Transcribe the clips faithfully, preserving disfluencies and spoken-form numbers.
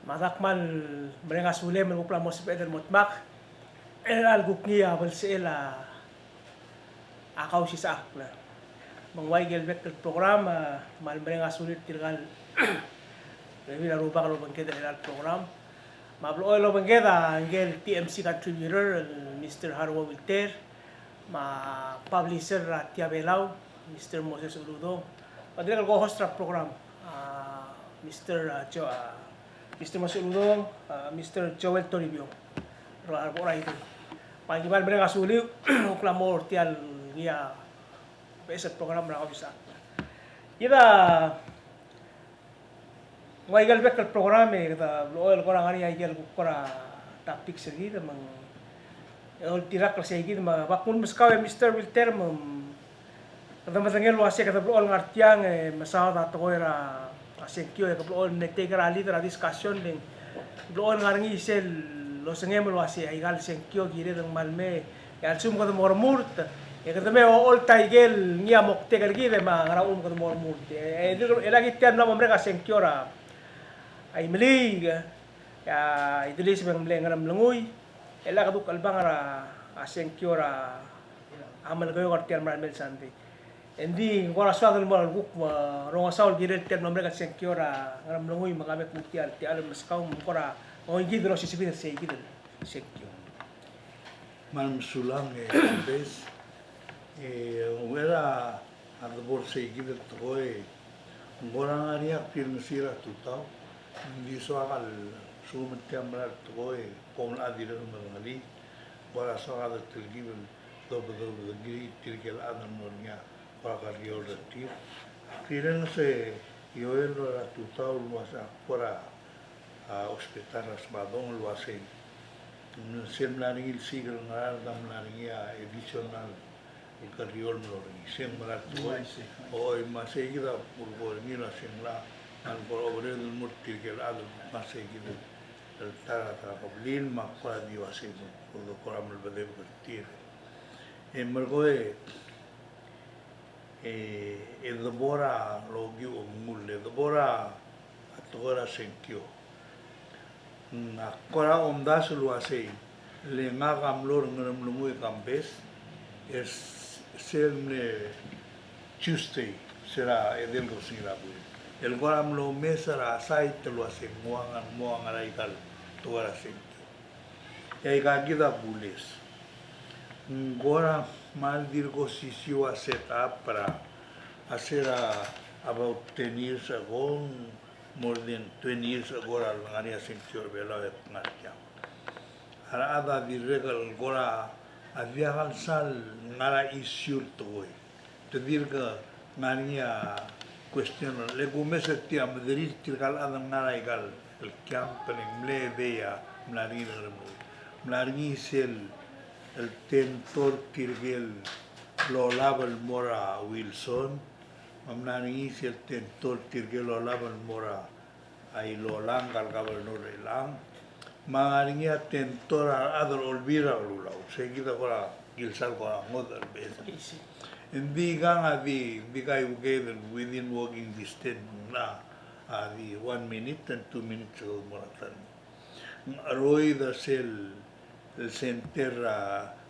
Me ak kmal mereng a sulem el kuk mla mo sebeched el mo dmak er a kuk ngii a belsechel a Kausisechakl. Me ng ua ikel bek el program, a, kmal mereng a sulir tirka el rebebil er a rubak el obengked er a program. Me a blechoel obengked a ngike el T M C contributor el Mister Haruo Wilter, me a publisher er a Tia Belau, Mister Moses Uludong, me a dirrek el co-host er a program, a, Mister, a, Jo-, a, Mister Moses Uludong, a, Mister Joel Toribiong. Ro-, a, ro-, ro-, me aki kmal mereng a suliu, kuk mla mo er tia el ngii a beches el program er a Kausisechakl. Kid a Ng ua ikel bek el program e kede blechoel kora ngar er ngii a ikel kuk kora topics er kid me ng oltirakl er sei kid me ak kmu el meskau e Mister Wilter me kede medengei el uase kede blechoel ngar tiang e mesaod a tekoi er a sengkio e kede blechoel mle take er a lead er a discussion le ng blechoel ngar er ngii sel osengem el uase a ikal sengkio kired el kmal mei E a lsekum kede mo remurt, e kede me ocholt a ikel ngii a moktek er kid e me a ngera uchul me kede mo remurt. E, e, e lak tia el mla mo merek a sengkio er a Imeliik, e a Idelis me ng mle Ngeremlengui, e lak kede kuk chelebangel er a sengkio er a Melekeok er tia el merael mei el Sunday. Engdi ng kora soad el mo er a kuk me a rongesau el kirel tia el mlo merek el sengkio er a Ngeremlengui me ka me kmu tia el, tia el meskau me ng kora ongekid el osisebid er sei kid el sengkio. Me a mesulang e Kambes, e, uchei er a debo er sei kid el tekoi, ng kora ngar er ngii a kpirengesir a tutau, ng di soak el lsekum tia el mera el tekoi, kom locha dirrek el medengelii, ng kora soak a telkib el dobedobedengir tirke el chad el mo er ngii a kora kerreor er tir. Ak kirenges e Joel er a tutau el uase ak kora, a, hospital er a Sebadong el uasei. Ng sel mla er ngii el siik el ngar er a mla er ngii a additional el kerreor el mlo er ngii. Sel mera el tekoi. Oi, me sei kid a kulekoi er ngii el uasei ng locha, ng kora obered el mo er tirke el chad el me sei kid el ta er a kebliil me ak kora di uasei me kora melebedebek er tir. E merekong e, e debo er a lokiu omengull, e debo er a tekoi er a sengkio. Ng kora omdasu el uasei, le ngak a mlo er a Ngeremlengui e Kambes, e sel mle Tuesday, se er a edei el kebesengil a buil. El kora mlo omes er a site el uasei ng ua ngar, ng ua ngar er a ikal tekoi er a sengkio. E aika kid a kules. Ng kora kmal dirk osisiu a set up er a, a se er a about ten years ago, more than twenty years ago, er a lengar er ngii a sengkio er a Belau e ngar tiang. A rechad a dirrek el kora a diak el sal ngar er a issue el tekoi. Te dirk ngar er ngii a question, le kumes er tia me derir tirka el chad el ngar er a ikal el camp, e ng mle edei a mla er ngii el Ngeremlengui. Mla er ngii sel tento er tirke el olab el mo er a Wilson, me mla er ngii sel tento er tirke el olab el mo er a a Ilolang, el governor er chelechang, me a ngar er ngii a tento er a rechad er a Olbiil er a Kelulau, sei kid a kora kilsal kora ngodech el beches. Engdi kang a di, di kai ukeed el within walking distance, ng locha di one minute and two minutes ago mo er a ta er ngii. Ng cheroid er sel el center er a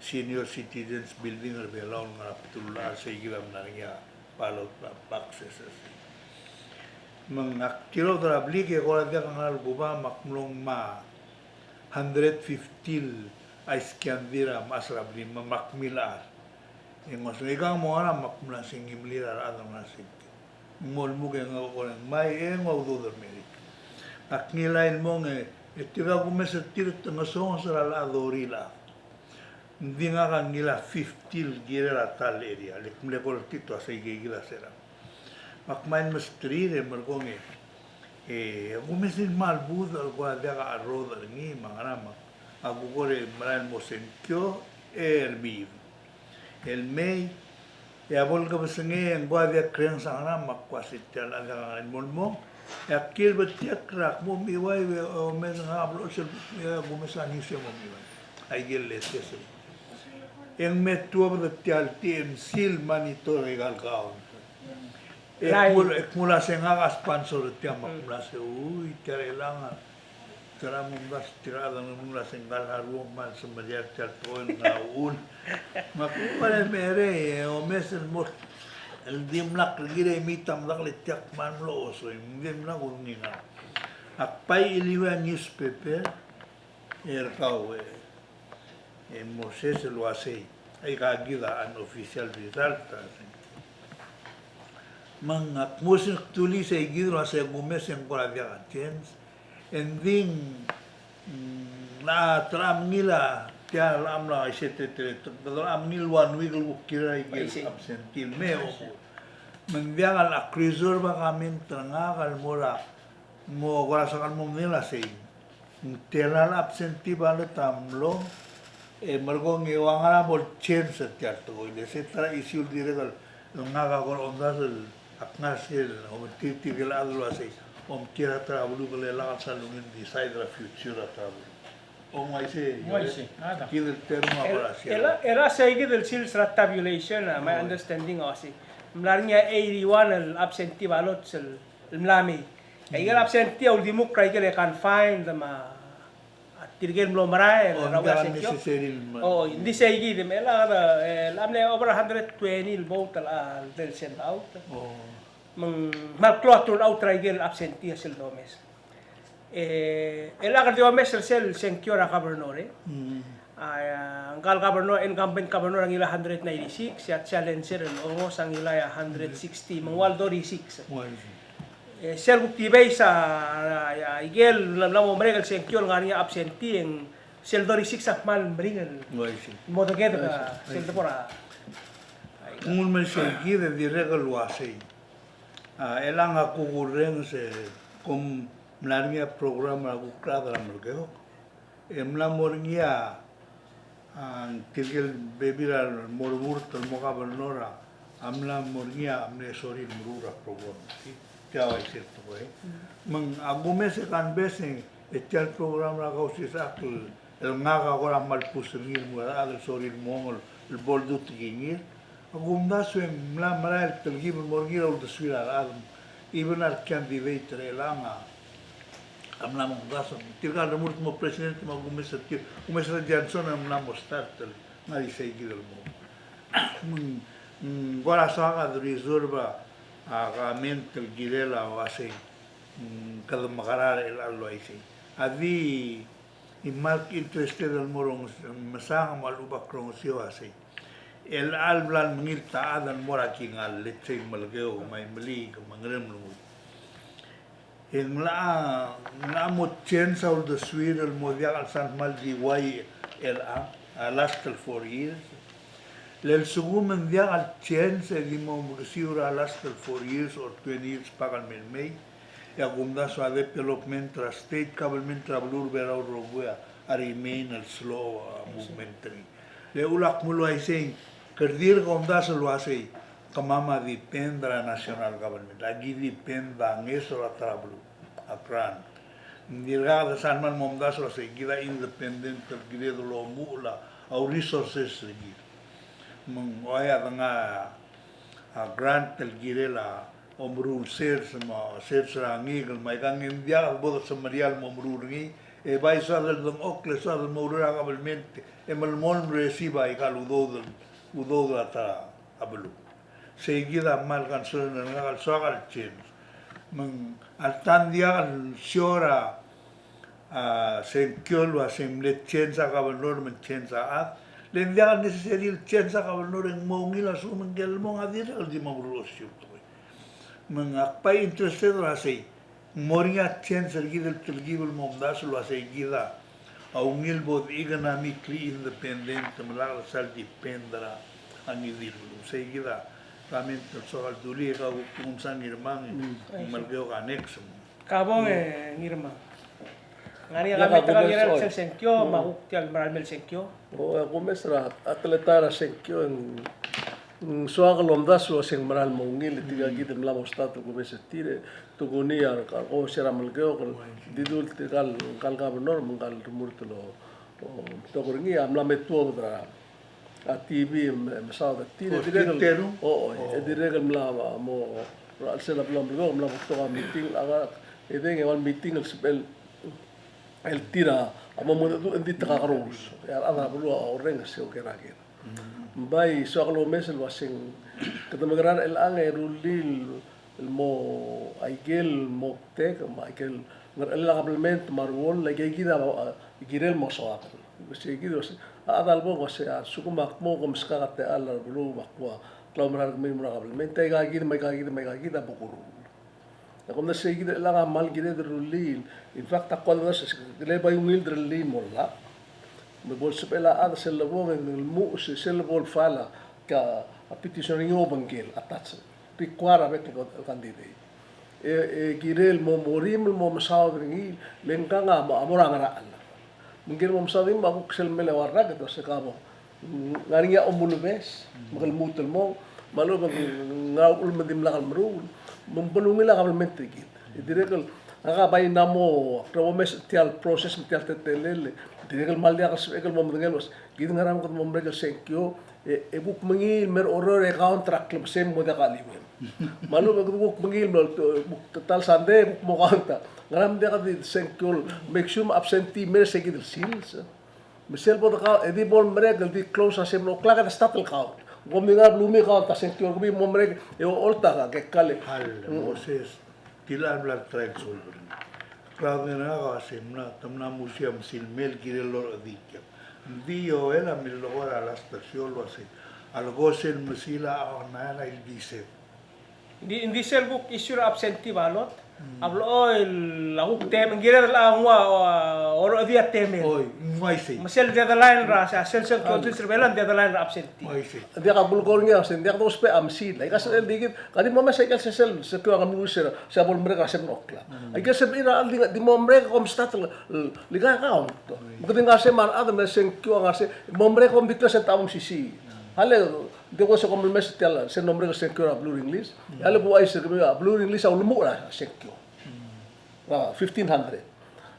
Senior Citizens Building er a Belau el ngar er a bdelul a sei kid a mla er ngii a ballot boxes. Me ngak a kiroid er a blik e kora diak a ngar er a kuba me ak mlo ngmai a hundred fifty el ice candy er a mechas er a blik me ak milechar. E ng uasei, "Ngii kang mo ngar er a?" Me ak mla sei, "Ng mlir a rechad el ngar er sei." Ng mo lmuk e ngak a kora ngmai e ng ua udoud er a merik. Ak ngilai el mong e, e tirka kumes er tir te ngesonges er a locha dorir el chad. Ng di ngak a ngilai a fifty el kirel a ta el area, le ak mle call er tir el uasei, "Ikei kid a se er a." Me ak mei el mesterir e merekong e, e kumes er ngii el kmal budech el kora diak a cherrodech er ngii me a ngerang, me ak kuk kora merael el mo sengkio e remiid el mei, e a bo el kebesengei e ng kora diak krenges a ngerang, me ak uasei tia el chad a diak a ngerang el mo lmong. E ak kiei el betiakl er a kmo, "Miuai, e omes ngak a blechoel sel, e kumes a news e mo miuai." Aike el leses. E ng me tuobed er tia el T M C el monitor er aika el count. E ak mla, e ak mla sei ngak a sponsor er tia me ak mla sei, ui, tia er chelechang a Tirka el mo omdasu, tirka el chad el ngar er a sengkal a ruum me a semeriar tia el tekoi el ngar er a uchul. Me ak kuk mereng e omes el mo, el dimlak er kid e mei a medakl e tia kmal mlo osoi, ng dimlak er ngii. Ak bai chiliuii a newspaper er kau e, e Moses el uasei, aika kid a unofficial result a sei. Me ng ak mo sel kdulii sei kid el uasei kumes e ng kora diak a change. Ng di, mm, ng locha, te locha mngil a, tia el locha mla isei te, te, te, te locha mngil one week el kuk kirel a ikel absentee el mei e omur. Me ng diak el ak reserve a comment er ngak el mo er a, mo kora soak el mo mngil a sei. Ng tela el absentee ballot a mlo, e merekong e ua ngera bo el change er tia el tekoi. Le se ta er a issue el dirrek el ngak a kora omdasu el ak ngar er sel, ometii tirke el chad el uasei, omkiei er a ta er a beluu, e le lak el sal ungil decide er a future er a ta er a beluu. Ng uaisei, ng uaisei, a da. Kid el term a kora sei. El, el a sei kid el sils er a tabulation, a, my understanding a uasei, mla er ngii a eighty-one el absentee ballots el, el mla mei. E ikel absentee a uldimukl er a ikel e confined me a tirke el mlo merael er a ua sengkio. O, ng di sei kid, me a, e, a mle over a hundred twenty el vote el, a, el send out. Me ng kmal klou a turnout er a ikel absentee a sel domes. E, el a kede omes er sel sengkio er a governor, e. A, ngka el governor, incumbent governor a ngilai a hundred ninety-six, e a challenger el Orngos a ngilai a hundred sixty, me ng ua el thirty-six. E sel kuk debate a, a, a, ikel mla, mla mo merek el sengkio el ngar er ngii a absentee e ng sel thirty-six a kmal meringel el mo dekedek a sel debo er a. Ng ulemel sei kid e dirrek el uasei. A, e le ngak a kuk urrenges e kom mla er ngii a program er a kuk rechad er a Melekeok. E mla mo er ngii a, a, tirke el bebil el mo remurt el mo governor a, a mla mo er ngii a mle sorir el meruul er a program. Tia uaisei el tekoi. Me ng a kumes e canvass e tia el program er a Kausisechakl el ngak a kora kmal push er ngii el mo er a rechad el sorir el mong el bo ledu tekingir. A kumdasu e ng mla merael el telkib el mo er ngii er a uldesuir a rechad, even a re candidate er chelechang a mla mo omdasu. Tirka el remurt el mo president me a kumes er tir, kumes er a Johnson a mla mo start el ngar er isei kid el mo. Me ng, mm, kora soak a de reserve a, a comment el kirel a uasei, mm, kede mekerang er chelechang el uaisei. A di, e kmal interested el mo ronges, mesang me a lechub ak rongesii a uasei. Chelecha el bla lemengilt a chad el mo er a kingall, let's say Melekeok, me a Imeliik, me a Ngeremlengui. E ng locha, ng locha mo change a uldesuir el mo diak el sal kmal di ua chelecha, a last el four years. Le lsekum ng diak el change e di mo mekesiu er a last el four years or twenty years pak el mei el mei. E a kumdasu a development er a state government er a beluu er a Belau el rokui a remain el slow a movement er ngii. Le uchul ak mlo uaisei, kede dirk omdasu el uasei, kemam a depend er a national government, aki depend a ngeso er a ta er a beluu, a grant. Ng dirkak de sal kmal mo omdasu el uasei kid a independent el kired el omuchel a resources er kid. Me ng ua ia de ngar a grant el kirel a omeruul sers me a sers er a ngikel me aika, ng diak bo de semeriar el mo meruul er ngii, e bai soad el dengchokl e soad el mo oureor er a kabelment e melemolem el receive aika el udoud el, udoud er a ta er a beluu. Sei kid a kmal concern er ngak el soak el change. Me ng alta ng diak el sure a a, sengkio el uasei ng mle change a governor me ng change a chad. Le ng diak el necessary el change a governor e ng mo ungil a lsekum ng kmal mong a dirrek el di mo meruul a osisiu el tekoi. Me ng ak bai interested el uasei ng mo er ngii a change er kid el telkib el mo omdasu el uasei kid a ungil bo de economically independent me lak el sal depend er a ngii di el beluu. Sei kid a comment el soak el dulii e kau kuk msa Ngirmang, mm, Melekeok a next. Kabong e Ngirmang. Ngar er ngii a comment er kau el kirel sel sengkio, me a kuk tia el merael mei el sengkio. O, e kumes er a, a teletael er a sengkio e ng, ng soak el omdasu el uasei ng merael mo ungil, e tirka kid el mla mo start el kumes er tir, e te kuk ngii a, a, o, se er a Melekeok, el di dul tirka el, ngka el governor, me ngka el remurt el, o, o, betok er ngii, a mla me tuobed er a a T V me, mesaod er tir, e dirrek el, o, o, e dirrek el mla mo, er a chelsel a beluu er a Melekeok, mla mo betok a meeting, a, e deng e ua el meeting el sebechel, el tir a mo mengedecheduch e ng di te kakerous. E a rechad er a beluu a orrenges e oker a ker. Bai soak el omes el uaseng kede mekerang er chelechang e rullii el mo aikel moktek me aikel ngerechelel a kabelment me a ruoll, aike kid a, a, kirel mo soak. Sei kid uaseng a chad a lebo uaseng a lsekum a kmo kom meskak a techall er a beluu me a kmo a klaumerang er kemiu el mo er a kabelment, aika kid me aika kid me aika kid a bo kuruul. E kom mesa sei kid el chelechang a kmal kired el rullii. In fact, a kuk mesa sei kid el bai ungil el rullii el mo llach. Me bo lsebechel a chad sel lebo ng lmuches, sel lebo lfile a petition er ngii e obengkel, attach, require a bek el candidate. E, e kirel mo, mo orim el mo mesaod er ngii, le ngkang a mo, a mo er a ngerachel. Me ng kirel mo mesaod er ngii me a kuk sel mle eua el rak e te uase ka bo ngar er ngii a omulebes me ke lmuut el mong, me a lechub e ng ngar er a uchul me dimlak el meruul, me ng bo lungil a kabelment er kid. E dirrek el, ngak a bai mla mo, ak rebo mes tia el process me tia el teletelel, dirrek el kmal diak el sebechek el mo medengei el uase kid ngera me kede mo merek el sengkio, e, e kuk mengiil el mer a Oreor e count er a klebesem mo diak a cheliuem. Me a lechub e kede kuk mengiil el mo, kuk ta el sandei e kuk mo count a ngera me diak di sengkio, make sure me a absentee me er sei kid el sils. Me sel bo de count, e di bo lemerek el di close er a seven o'clock e de start el count. Kom di ngar er a beluu me count a sengkio er kemiu, mo merek e oltak a kekal e. Hal, Moses, tilecha el bla ltry el solve er ngii. Klaud er ngak a se mla, te mla musia mesil mei el kirel el orechedii. Ng di Joel a milekoi er a last er a show el uase a leko sel mesil a, a, ngera el di se Ng di, ng di sel kuk issue er a absentee ballot a blechoel a kuk temel, ng kired el nguu a, a, orechedii a temel. Oi, ng uaisei. Me sel deadline er a, sel, sel, sel, sel, sel, sel deadline er a absentee. Uaisei. Ng diak a belkul er ngii a se, ng diak dousbech a mesil. Aika sel di kid, ka di mo mesa aika sel, sel, sel kuk a ngar er a beluu er sel, sel bo lemerek er a seven o'clock. Aika sebechir a chad di, di mo merek e kom start el, el, el count. Ng di ngar er sei me a rechad el me sengkio a ngar er sei, mo merek e kom declare sel ta bo mesisiich. Hale, Ng di kuk se kom lemes tia el, sel mlo merek el sengkio er a beluu er a English. E a le kuuchais er kemiu a beluu er a English a ulemuchel a sengkio er a fifteen hundred.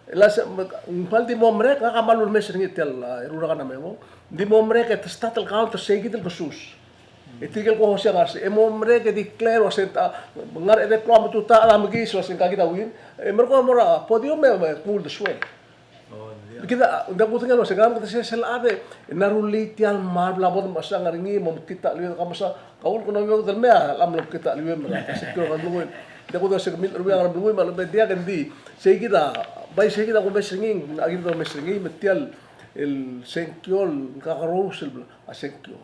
E le se, me, ng kmal di mo merek, ngak a kmal ulemes er ngii tia el, a, eru el ngar er a memo. Ng di mo merek e te start el count er sei kid el kesus. E tirke el ko host a ngar er sei. E mo merek e declare el uase ng ta, ngar er a edei el klok a mo tutau a mekiis el uase ng ka kid a win. E merekong e mo er a podium e, e kmu uldesuel. Kid a, ng diak kudengei el uase ng kede sesei el chad e ng rullii tia el mal bla bo de mechesang er ngii, mo mekngit a cheleuid, ka mesa, ka ulk, ng mo meoud el mei a mlo mekngit a cheleuid me a sengkio er a belngel. Ng diak kudengei el uase kemiu el rullii a ngar er a belngel me a lechub e ng diak, ng di sei kid a, bai sei kid a kumes er ngii, a kid a kumes er ngii, me tia el sengkio el kakerous el bla, a sengkio.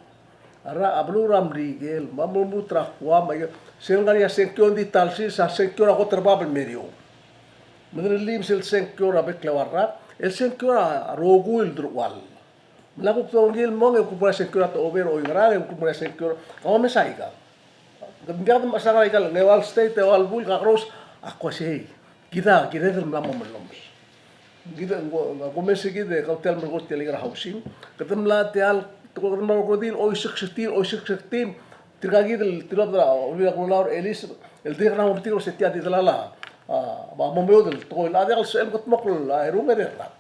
A ra, a beluu er a Merikel, me a mo lmuut er a Guam, me a, sel ngar er ngii a sengkio ng di ta el sils a sengkio er a kot er a bab el me er eou. Me ng di lmuut sel sengkio er a bek el eua el rak, el sengkio er a rokui el deruchall. Me a kuk dongil el mong e kuk mo er a sengkio er a Tochobei er a Oingerang, e kuk mo er a sengkio er a, ka mo mesa aika. Ng diak de mechesang er aika el ngeua el state, eua el buil, kakerous, a kuk uaisei. Kid a, kid a kired el mla mo mellomes. Kid a, ng, ng kumes er kid e kau tia el melekoi er tia el housing. Kede mla tia el, kede mla ko di oiseksetii, oiseksetii. Tirka kid el tilobed er a, Olbiil er a Kelulau er a Elis, el dirrek el mo metik el uase tia di delal a, a, mo meoud el tekoi el, a diak el sebechem el kudmokl a erung e de rak.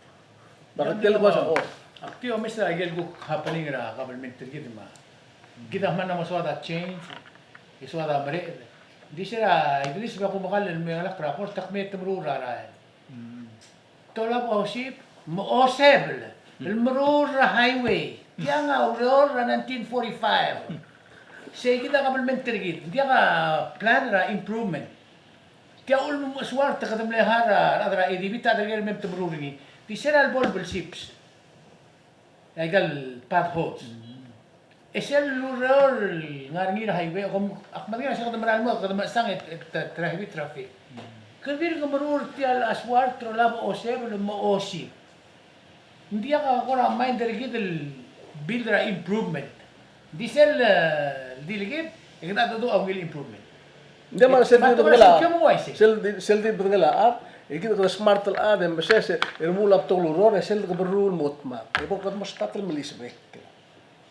Ak di omes er a ikel kuk happening er a kabelment er kid me a kid a kmal mla mo soad a change, e soad a mereched. Ng di se er a Idris me a kumekall el me ngelak er a court, te kmo te meruul er a rael. Te olab a osib me a osebel el meruul er a highway. Tiang a ureor er a nineteen forty-five. Sei kid a kabelment er kid, ng diak a plan er a improvement. Tia ulemesuar te kede mle hire a rechad er a A D B, ta derker el mei me te meruul er ngii. Di sel lebo el blships. Aika el potholes. E sel ureor el ngar er ngii er a highway, kom, ak medengei a se kede mera el mo, kede mechesang e, e, te, te heavy traffic. Kede dirk meruul er tia el aswart, te olab a osebel me a osib. Ng diak a kora mind er kid el build er a improvement. Di sel, e, di le kid, e kede a dodu a ungil improvement. Ng di me sel di bedengel a, sel di, sel di bedengel a chad, e kid kede smart el chad, e meses, e remuul a betok el ureor, e sel de keberruu el mo dmak. E bo kede mo start el melisebek.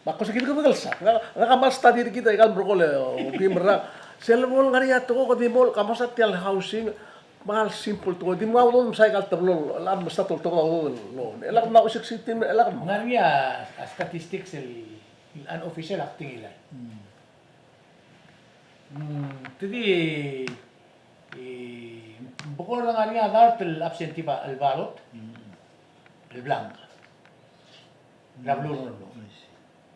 Me ak ko se kid kede kelsang. Ngak, ngak a kmal study er kid aika el merekong el, o, okeim el rak. Sel bo el ngar er ngii a tekoi, kede mo, ka mesa tia el housing, kmal simple tekoi. Di mo udoud el mesa aika el teblo el chad me start el tekoi el udoud el loan. E lak mla oiseksitii, e lak mla. Ngar er ngii a, a statistics el unofficial, ak tingilai. Mm, te di, e, bekord a ngar er ngii a dart el absentee ba-, el ballot. Mm. el blank. Er a beluu er a Ngeremlengui.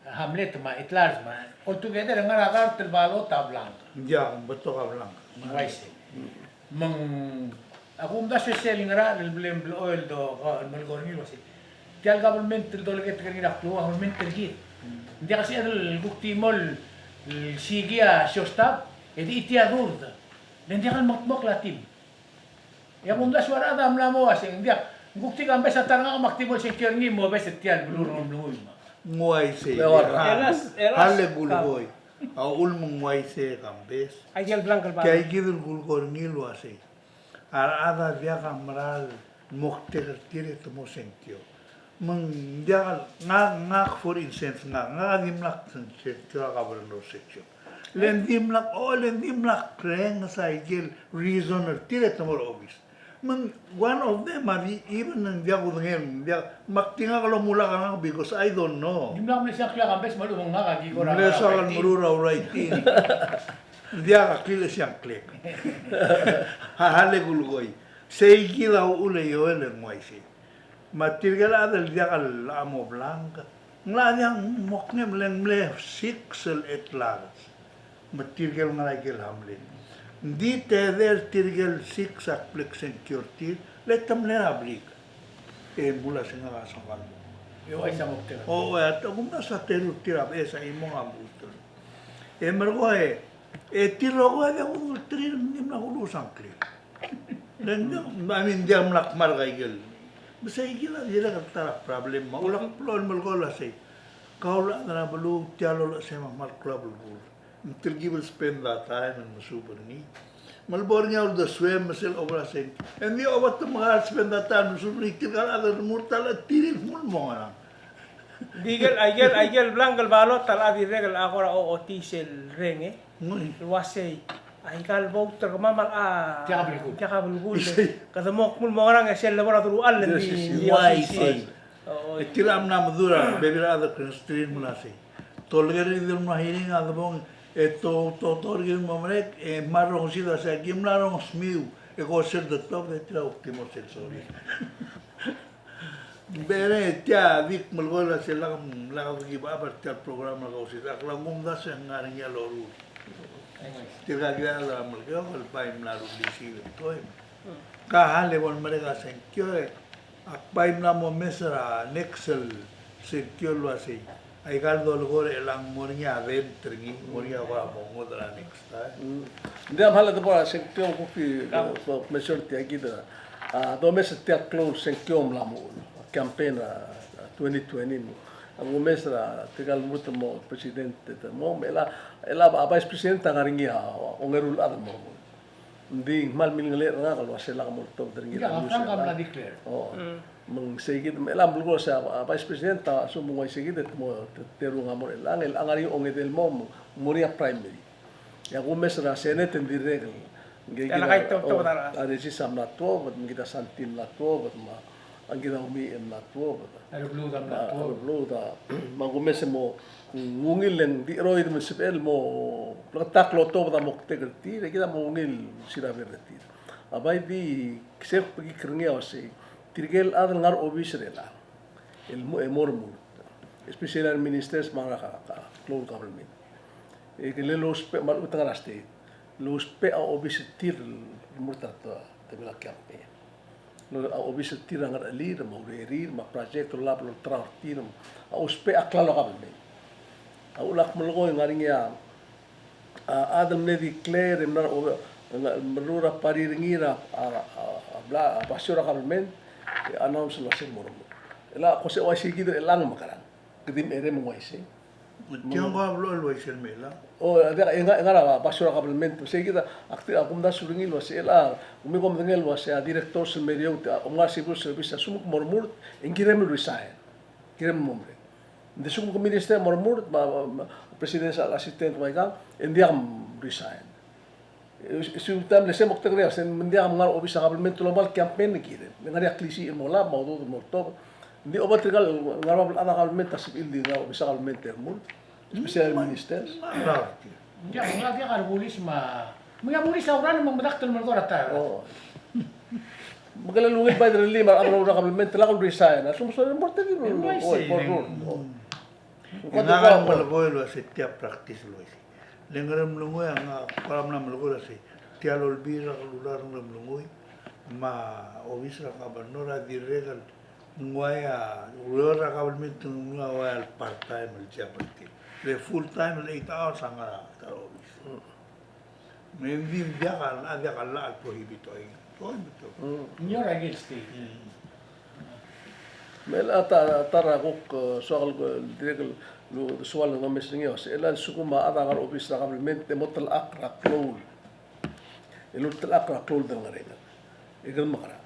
Hamlet me a at large me a altogether e ng ngar er a dart el balot a blank. Ng diak, ng betok a blank. Ng uaisei. Me ng, a kumdasu e sel ngar er a, el bla, el blechoel el do, el melekoi er ngii el uasei, tia el government el dolekoi er ngii er a klou a government er kid. Ng diak el sebeched el kuk di mo el sikii a siostab e di tia durt. Le ng diak el mekdmokl a team. E a kumdasu a rechad a mla mo uasei, ng diak, ng kuk di kambes a ta er ngak me ak di bo el sengkio er ngii mo obes er tia el beluu er a Ngeremlengui me. Ng uaisei. Elas, elas. Hale kulekoi. A uchul me ng uaisei e kambes. Aike el blank el balot. Tia kid el kulekoi er ngii el uasei, a rechad a diak a mera el moktek er tir e te mo sengkio. Me ng diak el, ngak, ngak, for instance, ngak, ngak a dimlak sengkio a governor section. Le ng dimlak, o, le ng dimlak krenges a ikel reason er tir e te mo er a obis. Me ng one of them a di, even ng diak kudengei, ng diak, me ak di ngak el omulak a ngak because I don't know. Dimlak mle siang klek a kambes me a lechub e ng ngak a di kora. Mle soak el meruul a writing. Ng diak a klilechesiang klek. Ha, hale kulekoi. Sei kid a uchul e Joel e ng uaisei. Me tirke el chad el diak el mo blank, ng locha diak mo kngem, le ng mle six el at large. Me tirke el ngar er a ikel hamlet. Ng di tedei er tirke el six a kbleksengkio er tir, le te mle er a blik. E mla se ngak a soak el mo. E uaisei a moktek. O, e, a te kumdasu a teru er tir a beches a chimong a mechut. E merekong e, e tir el rokui a diak kudengelterir, ng dimlak kulekoi a ngklel. Le ng diak, I mean, diak mla kmark a ikel. Me sei kid a dirrek el ta er a problem me a ulak blechoel el melekoi el uasei, kau el chad er a beluu, tia el olechesem a kmal klou a belkul. Ng telkib el spend a time el mesuub er ngii. Me le bo er ngii a uldesuem me sel obra sengkio, e ng di oba te mekar el spend a time el mesuub er ngii, tirka el chad el remurt a locha tir el kmo ng mo ngerang. Di ikel, aikel, aikel blank el balot a locha dirrek el kora ochotii sel reng, e. Ng uaisei. Aika el vote er kemam a locha tiak a belkul. Tiak a belkul. Isei. Kede mo kmo ng mo ngerang e sel lebo er a deruchall e ng di, ng di uaisei. Uaisei. O, e tir a mla meduch er a bebil er a chad el krenges er tir el mla sei. Te oleker er kid el mla hearing a debong e te, te, te oureor el mo merek e mla rongesii a sei, aki mla rongesmiu e ko sel de top e tir a kuk di mo sel sorir. Ng bereng e tia di kmal melekoi el uasei lak, lak de give up er tia el program er a Kausisechakl, a kumdasu e ng ngar er ngii a loruul. Tirka kid a mla melekoi el bai mla rullii sel tekoi. Ka hale bo el merek a sengkio e ak bai mla mo mes er a next el sengkio el uasei, aika el dolekoi er chelechang ng mo er ngii a dent er ngii, ng mo er ngii a kora mo ngodech er a next time. Mm. Ng diak, me hale de bo er a sengkio, kuk di, kuk measure tia kid a, a, domes er tia el klou el sengkio el mla mo uchul a campaign er a, a, twenty twenty me a kumes er tirka el lmuut el mo president e te mo, me chelecha, chelecha a vice president a ngar er ngii a ongeru el chad el mo remurt. Ng di ng kmal milengelechel er ngak el uasei lak mo oltobed er ngii er a news er chelechang. O. Mm. Me ng sei kid, me chelecha a belkul a uasei a, a vice president a assume me ng uaisei kid e te mo, te, teru a ngar er chelechang, e chelechang a ngar er ngii a ongedei el mo, mo er ngii a primary. E a kumes er a Senate e ng dirrek el, ngike kid a, o, a Regis a mla tuobed, me kid a Santin a mla tuobed, me a ngike kid a Umiich a mla tuobed. A rebluud a mla tuobed. A rebluud a, me a kumes e mo, ng ungil e ng di cheroid me ng sebechel el mo, bleketakl el otobed a moktek er tir, e kid a mo ungil siraber er tir. A bai di, se kuk bekikl er ngii a uasei, tirke el chad el ngar er a obis er chelechang el mo, e mo remurt. Especially a reministers me a ngar er a ka, ka, klou el government. E ke le lousbech me a lechub e te ngar er a state, lousbech a obis er tir el remurt er a te, te mla campaign. Lo, a obis er tir a ngerechelir, me a urerir, me a project el olab el olterau er tir, me a ousbech a klalo el government. A uchul ak melekoi e ng ngar er ngii a, a, chad el mle declare, e mla, o, ng, meruul a party er ngii er a, a, a, a, bla, a basio er a government, e announce el uasei ng mo remurt. Chelecha ko se uaisei kid er chelechang me a kerang. Kede di mecherei me ng uaisei. Tiang ko a blechoel el uaisei el mei el. O, a diak, e ngar, e ngar er a basio er a government, me sei kid a, ak di, a kumdasu er ngii el uasei chelecha, kemiu kom medengei el uasei a directors el mei er eou, a, omngar er a civil service a assume el kmo ng mo remurt, e ng kirem el resign. Kirem el mo merek. Ng di lsekum ke minister el mo remurt, me a, me a, me a presidential assistant me aikang, e ng diak el resign. E, e, sel taem el se moktek er ngii a se ng diak a ngar er a obis er a government el oba el campaign e kirem. Ng ngar er ngii a klisiich el mo lab, me a udoud el mo oltobed. Ng di oba tirka el ngar er a bab el chad er a government a sebechir el di ngar er a obis er a government el remurt. Especially ministers. Ng diak, ng diak a rebulis me a, me ng diak a bulis a uran me ng medakt el melekoi er a ta. O. Me ng kmal ungil bai derellii me a rechad er a kabelment el lak el resign. A lsekum soal el mo er tir el, e, mo uaisei, oi, bo el rurt. Ng kuk ngak a melekoi el uasei tia practice el uaisei. Le ng Ngeremlengui a ngak a kora mla melekoi el uasei tia el olbiil er a kelulau er a Ngeremlengui me a obis er a governor a dirrek el ng uai a ureor er a government, ng ua el part time el job er tir. Le full time el eight hours a ngar er a ta el obis. Me ng di diak a, a diak a llach el prohibit er ngii. Prohibit er ngii. Ng ua er a state. Mm. Me a ta, ta er a kuk, e, soak el, e, dirrek el, lu, soal el omes er ngii, e, se el a lsekum a chad a ngar er a obis er a government e mo telechakl er a klou el, el ultelechakl er a klou el delngerengel, e kede mekerang?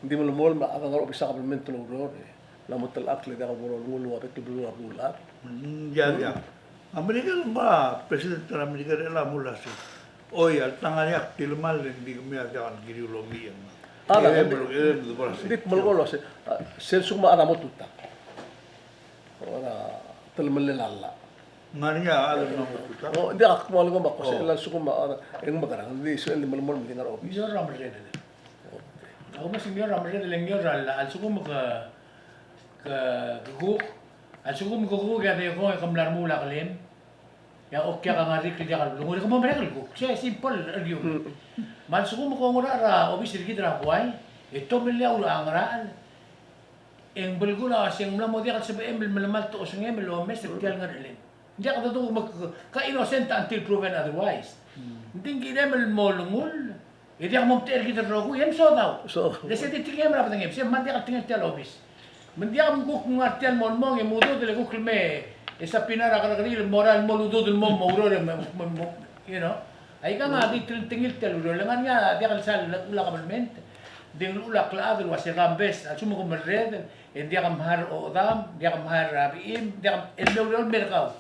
Ng di melemolem a chad a ngar er a obis er a government el oureor e ng mo telechakl e diak bo lolengull el ua bek el beluu er a beluulechad? Mm, ia, ia. Amerika el nguu a president er a Amerika er chelechang a mle uasei, oi, alta ngar er ngii a tilemall e ng di kemiu a diak el kiriu el omicheng. A, ng di melekoi el uasei, a, sel lsekum a chad a mo tutak, a telemellel a llach. Ng ngar er ngii a chad el mla mo tutak? O, ng diak, ak mo lenguu me ak uasei, a lsekum a chad, e ng mekerang, ng di sebechel el di melemolem el di ngar er a obis? Ng ua er a merredel. Okay. Ak omes e ng ua er a merredel, e ng ua er a llach, a lsekum ke, ke, ke kuk, a lsekum ke kuk e a dekong e ke mla remuul a kelem, e a okiak a ngar er ngii el diak el beluu, e ke mo merek el kuk. Se simple argument. Mm. Me a lsekum ke oungerachel er a obis er kid er a buai, e te omellii a ngerachel, e ng belkul a uasei ng mla mo diak el sebechem el melemalt a osengem el omes er tia el ngerchelem. Ng diak dedu me ke, ke innocent until proven otherwise. Mm. Ng di ng kirem el mo olengull, e diak momtechei er kid el rokui, e msodau. So. Le se di tekingem er a bedengem, se me ng diak el tekingel tia el obis. Me ng diak me kuk ngar tia el mo lmong e mo udoud, le kuk lmei e subpoena er a kerrekeriil el mo er a el mo udoud el mo, mo oureor e mo, mo, mo, you know. Aikang a di telengtengil tia el ureor, le ngar er ngii a diak el sal uchul a kabelment. Di ng uchul a klechad el uasei kambes, a lsekum ke merredel, e ng diak mhar a ochedam, ng diak mhar a bechim, ng diak, el mle oureor el mer kau.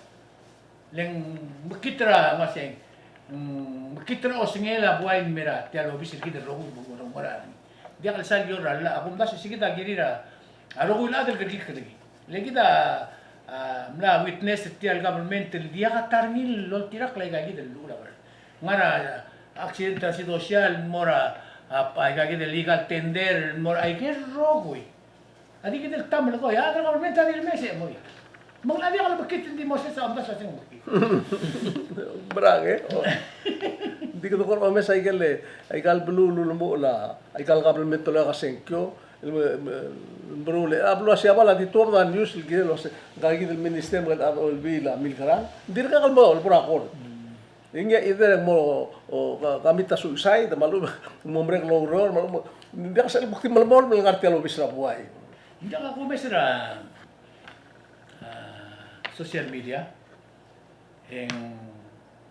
Le ng mekngit er a, uasei, mm, mekngit er a osengel a buai el mei er tia el obis er kid el rokui el mo er a, mo er a, diak el sal ua er a llach, a kumdasu e se kid a kirir a rokui el chad el kerekikl er ngii. Le kid a, a, mla witness er tia el government el diak a ta er ngii el oltirakl aika kid el uchul a, ngar er a accident er a sidosia el mo er a, a, aika kid el legal tender el mo er a, aike el rokui. A di kid el ta el melekoi, a, a government a di el mesa e mo. Me ng diak el mekngit, ng di mo sesa a omdasu e se ng mekngit. Merang, e? O. Ng di kede kora omes aike el, aika el beluu el ulemuchel a, aika el government el okiu a sengkio, el me, me, meruul e, a beluu er a Siabal a di tuobed a news el kirel el uasei, ngka kid el minister me a chad er a olbiil a milkerang, ng dirkak el mo, el mo er a court. Ng either ng mo, o, ka, commit a suicide, me a lechub e ng mo merek el oureor, me a lechub e ng diak sel kuk di melemolem el ngar tia el obis er a buai. Ng diak a kumes er a, a, social media, e ng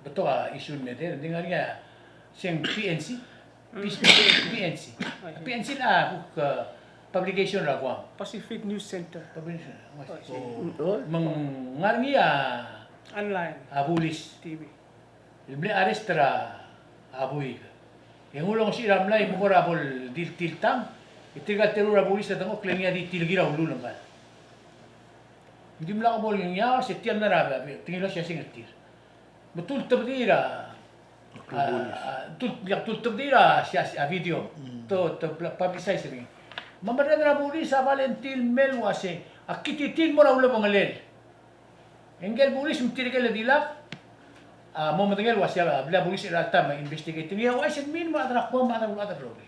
betok a issue el mei er tia, ng di ngar er ngii a, se ng P N C, P-, PNC. PNC a kuk, a, publication er a Guam. Pacific News Center. Publication. Mm. Me ng ngar er ngii a, online, a bulis. T V. El mle arrest er a buik. E ng ulengosiich er a mlai me ng kora bo el di el tiltang. E tirka el teru er a bulis a dengchokl e ngii a di tilkir a ulul ngkal. Ng dimlak bo el ngiaos e tia el mla er a, a, tekingel el uasei a seng er tir. Me te ultebedii er a, a, a, te ul-, te ultebedii er a, se a, se a video. Mm. Te, te publicize er ngii. Me a merreder er a bulis a Valentine el mei el uasei, a kititii el mo er a ulebengelel. E ngike el bulis me tirke el dilak a mo medengei el uasei a blil a bulis er a ta me investigate er ngii, e ouchais el mei el mo er a rechad er a Guam me a rechad er a rokui.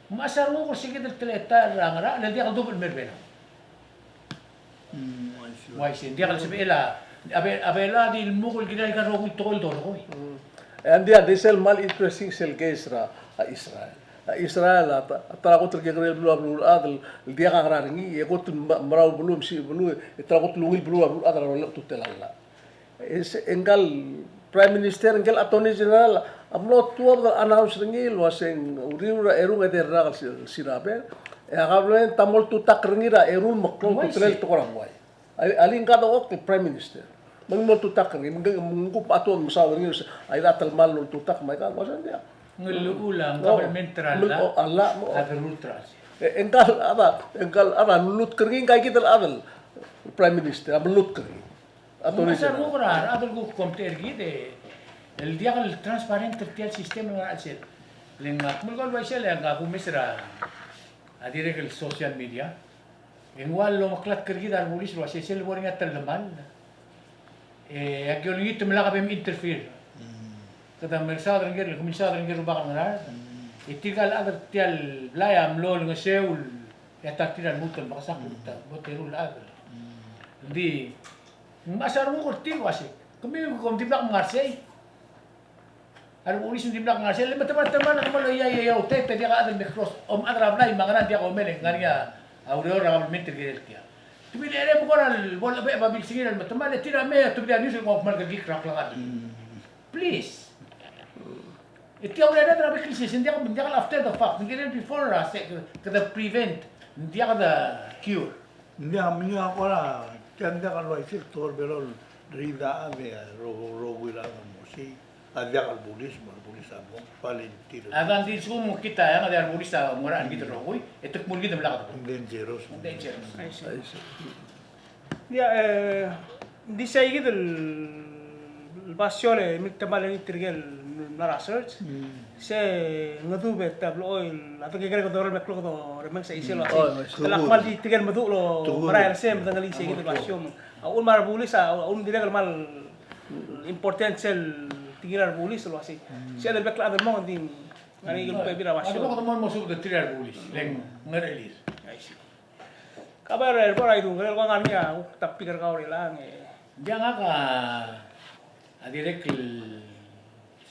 Me a sal nguk er se kid el teletael er a ngerachel el diak el dubech el mei er a Belau. Mm, uaisei. Uaisei, ng diak el sebechel a, a Be-, a Belau a di lmuk el kirir aika el rokui el tekoi el dolekoi. Mm. E ng diak, di sel kmal interesting sel case er a, a Israel. A Israel a ta, a ta er a kot el kekerei el beluu a beluulechad el diak a ngerang er ngii, e kot el me-, merau el beluu, mesisiich el beluu, e ta er a kot el ungil beluu a beluulechad er a rolel a ultutelel a llach. E se, e ngka el Prime Minister, ngike el Attorney General a mlo tuobed el announce er ngii el uasei ng uriul er a erung e de rak el si-, siraber, e a government a mo oltutakl er ngii er a eru el meklou el ultutelel el tekoi er a buai. A, a le ngka a dengchokl el Prime Minister. Me ng mo oltutakl er ngii, me ng, me ng kuk a tuobed el mesaod er ngii el uasei, a, a telemall el oltutakl me aika el uasei ng diak. Ng llechul a government er a llach, a llach, mo. A derurt er a llach. E, e ngka el chad a, e ngka el chad a lulutk er ngii, ngka kid el chad el Prime Minister a lulutk er ngii. Attorney General. Me a sal nguk er a rechad el kuk omtechei er kid e, el diak el transparent er tia el system el ngar er a chelsel. Le ngak a kmal kora uaisei, le ngak a kumes er a, A dirrek el social media. E ng ua lomeklatk er kid a rebulis el uasei sel bo er ngii a telemall, e aki olengit me lak bem interfere. Mm. Kede mesaod er ngii, kemisaod er ngii el rubak el ngar er a. Mm. E tirka el chad er tia el blai a mlo olengeseu el, e a ta er tir a lmuut el mekesakl, mm, ta, bo teru el chad. Mm. Ng di, ng mechas a renguk er tir el uasei, kemiu kom dimlak mengarsei. A rebulis ng dimlak ngar er sei, le metemall, metemall, metemall, ia, ia, ia, outai, te diak a chad el me cross, om chad er a blai me a ngerang, diak omeleng, ngar er ngii a ureor er a kabelment el kirel tia. Te mle er a bo kora el bo lechebecheb a bilsengir el metemall, e tir a mei, te mle er a news el kmo kmal kerekikl er a klechad. Mm. Please. E tia urered er a bek el sesei, ng diak, ng diak el after the fact, ng kirel before er a se, kede prevent, ng diak de cure. Ng diak, ng diak kora, tia ng diak el uaisei el tekoi er a Belau el riid a chad e ro-, rokui el chad el mo sei. A diak el bulis, me a rebulis a mo volunteer. A dang di lsekum ng kid a eang, a diak el bulis a mo er a chad el kid el rokui, e te kmo kid a mla kede. Dangerous. Dangerous. I see. I see. Ia, e, ng di sei kid el basio el miltemall er ngii tirke el mla er a search. Mm. Se ngedub e te blechoel, a dengkekerei kede orrenges el kmo kede orrenges a isei el uasei. Mm. Oh, I see. Te lak kmal di tirke el meduch el merael er sei, me dengelii sei kid el basio. A uchul me a rebulis, a uchul me dirrek el kmal important sel tekingir a rebulis el uasei. Mm. Sel bek el chad el mong, ng di ngar er ngii el bebil er a basio. A lebo kede mo mesubed er tir a rebulis, le ng ngerechelir. I see. Kau a bai er a, er a bo er a idung, el kuk ngar er ngii a topic er kau er chelechang e. Ng diak, ngak a dirrek el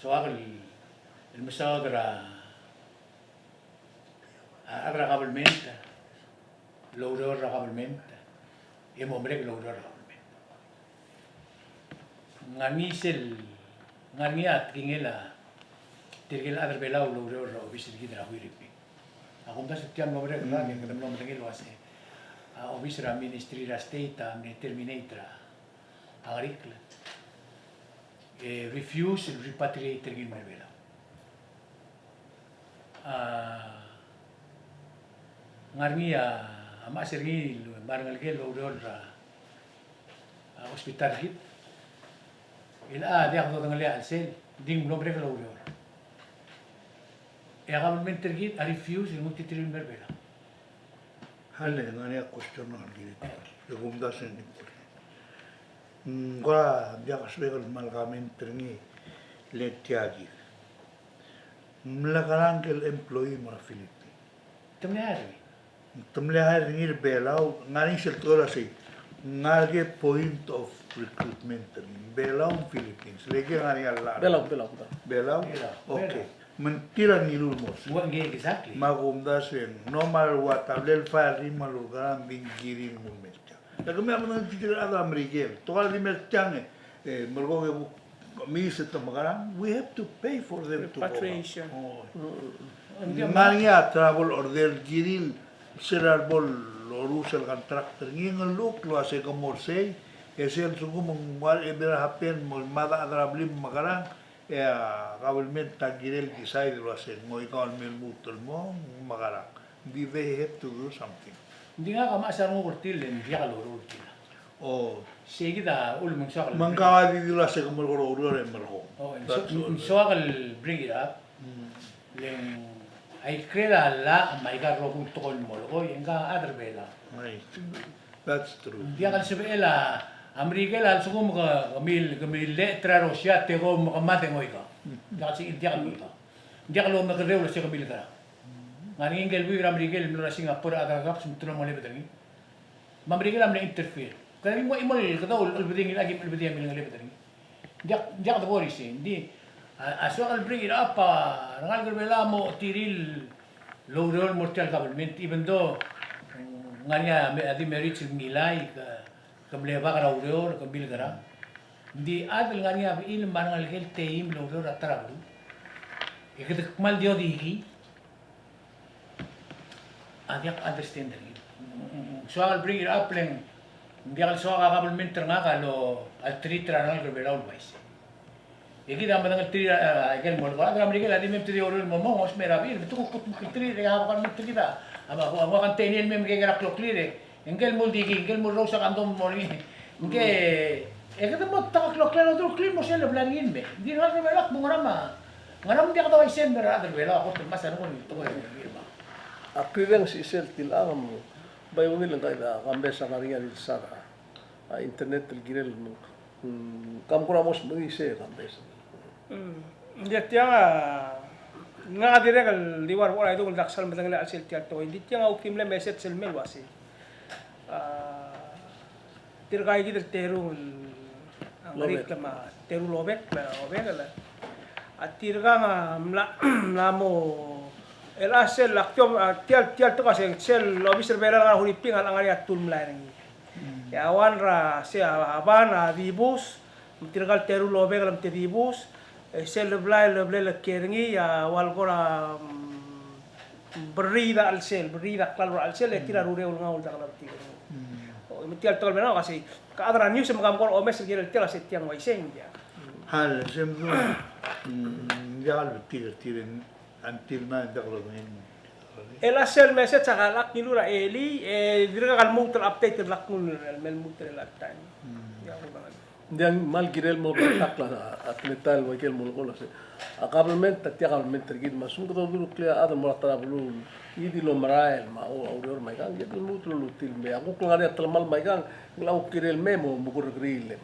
soak el, el mesaod er a, a, chad er a kabelment, el oureor er a kabelment, e mo merek el oureor er a kabelment. Ngar er ngii sel, ngar er ngii a tekingel a tirke el chad er a Belau el oureor er a obis er kid er a Huiriping. A kumdasu e tia mlo merek el, mm, kede mlo medengei el uasei a obis er a Ministry er a State a mle terminate er a ngerikl e refuse el repatriate er ngii el mei er a Belau. A, ngar er ngii a, a mechas er ngii el me a rengelekel el oureor er a, a, hospital er kid. El a diak dodengelii a chelsel, ng di ng mlo merek el oureor. E a kabelment er kid a refuse el nguu tir el mei er a Belau. Alii, ng ngar er ngii a question el kirel. E kumdasu e ng important. Ng kora diak a sebechek el kmal comment er ngii le tia kid. Ng mle kerang ngike el employee el mo er a Philippines? Te mle hire er ngii. Te mle hire er ngii er a Belau, ng ngar er ngii sel tekoi el uasei, ng ngar er ngii a point of recruitment er ngii, Belau, Philippines. Le ke ngar er ngii a llach er Belau, Belau, Belau. Belau? Belau, okay. Belau. Me ng tir a ngiluu el mo er sei. Ua, ngii, exactly. Me a kumdasu e ng no matter what, a bla lefile er ngii me a lurkerang, ng di ng kirir el nguu el mei er tiang. E kemiu a medengei tirke el chad er a Merikel. Te kora di mei er tiang e, e, merekong e kuk mei e te mekerang, we have to pay for them to go back. Repatriation. Oh. Mm, mm, mm. Ng ngar er ngii a travel order el kirir el sel bo loruul el contract er ngii, e ng llechukl el uasei ke mo er sei, e sel lsekum ng ua, e, whatever happen, mo mad a chad er a blim me mekerang, e a government a kirel decide el uasei ng ngoikau el me lmuut el mong, mekerang. Ng di they have to do something. Ng di ngak a mechas a renguk er tir le ng diak loureor er tir. Oh. Sei kid a ulebengeseu el. Me ng kau a di dilu el uasei ke merekong el oureor e merekong. Oh, ng so-, ng soak el bring it up. Hmm. Le ng a ikrel a llach me aika el rokui el tekoi el molekoi, e ng kau a chad er a Belau. Right. That's true. Ng diak el sebechel a Merikel a lsekum ke, ke mil, ke millecheter er a Russia, te ko me ke mad e ngoikau. Diak el se-, diak el ngoikau. Ng diak lomekerreu el se ke milekerang. Ng ngar er ngii ngike el buik er a Merikel el mlo er a Singapore a chad er a Cubs me te mlo melebed er ngii. Me a Merikel a mle interfere. Kede di ua chimo el kedou el chelebedii ngii, aki mle chelebedii a milengelebed er ngii. Ng diak, ng diak de ko er isei. Ng di a, a soak el bring it up a rengalek er a Belau a mo tir el loureor el mo er tia el government, even though, mm, ng ngar er ngii a me-, a demerits el ngilai, ke, ke mle bak er a ureor, ke milekerang. Ng di a chad el ngar er ngii a bechil me a rengelekel a teim el oureor er a ta er a beluu, e kede kmal di odikii, a diak understand er ngii. Ng soak el bring it up le ng diak el soak a government er ngak a lo, a treat er a rengalek er a Belau el uaisei. E kid a medengelterir a, a, aike el molekoi, a chad er a Merikel a di mei me te di oureor el mo mong, ng ousbech er a bechil, me te kuk kutmeklterir, e a government er kid a, a, a, a, a container el mei me kekerei a kloklir, e ngike el mo dikii, ngike el mo rous a condom el mo er ngii. Ngike, e kede mo ta a kloklir el odureklii el mo sel leblai er ngii el mei. Ng di rengalek er a Belau a kmo ngera me a, ngera me ng diak douaisei el mer a rechad er a Belau a kot el mechas a renguk el tekoi er ngii. ak rireng sisel tilechang me bai ungil ngka a campus a ngar er ngii a rilsar a internet el kirel me, mm, kam kora mo smechii se campus. Mm. Ng di tiang a, ngak a dirrek el di ua er a bo er a idung el dak sal medengelii a chelsel tial tekoi. Ng di tiang a kuk di mle message el mei el uasei, a, tirka ikid el teru el, a, Lobek. Ngerik me a teru el obek, me a obek el, a, tirka a mla, mla mo, el a sel, ak tia, a, tial, tial tekoi a sel, sel obis er a Belau el ngar er a Huriping a ngar er ngii a tul mlai er ngii. Mm. E a one er a, se a, a one a dibus, me tirka el teru el obek el me te dibus, e sel blai el, blai el kiei er ngii a ua el kora, mm, berriid a chelsel, berriid a klalo er a chelsel, e tir a rureu el ngau el diak lebetik er ngii. Mm. O, me tial tekoi el mla, a sei, ka chad er a news me kam kora omes el kirel tial a sei tiang uaisei ng diak. Hal, se mdu, mm, ng diak lebetik er tir, until now ng diak lodengei. El a sel message a ka lak ngiluu er a elii, e dirkak a lmuut el update el lak nguu el me lmuut er a time. Mm. Ng diak kmal kirel mo betakl a, a teletael el ua ikel molekoi el uasei, a government a tia government er kid me a lsekum kede odureklii a chad el mo er a ta er a beluu el di lomerael me a, o, a ureor me aikang, kede lmuut el olutii el mei. A kuk ngar er ngii a telemall me aikang, ng locha kuk kirel el mei mo, mo kurrekeriil.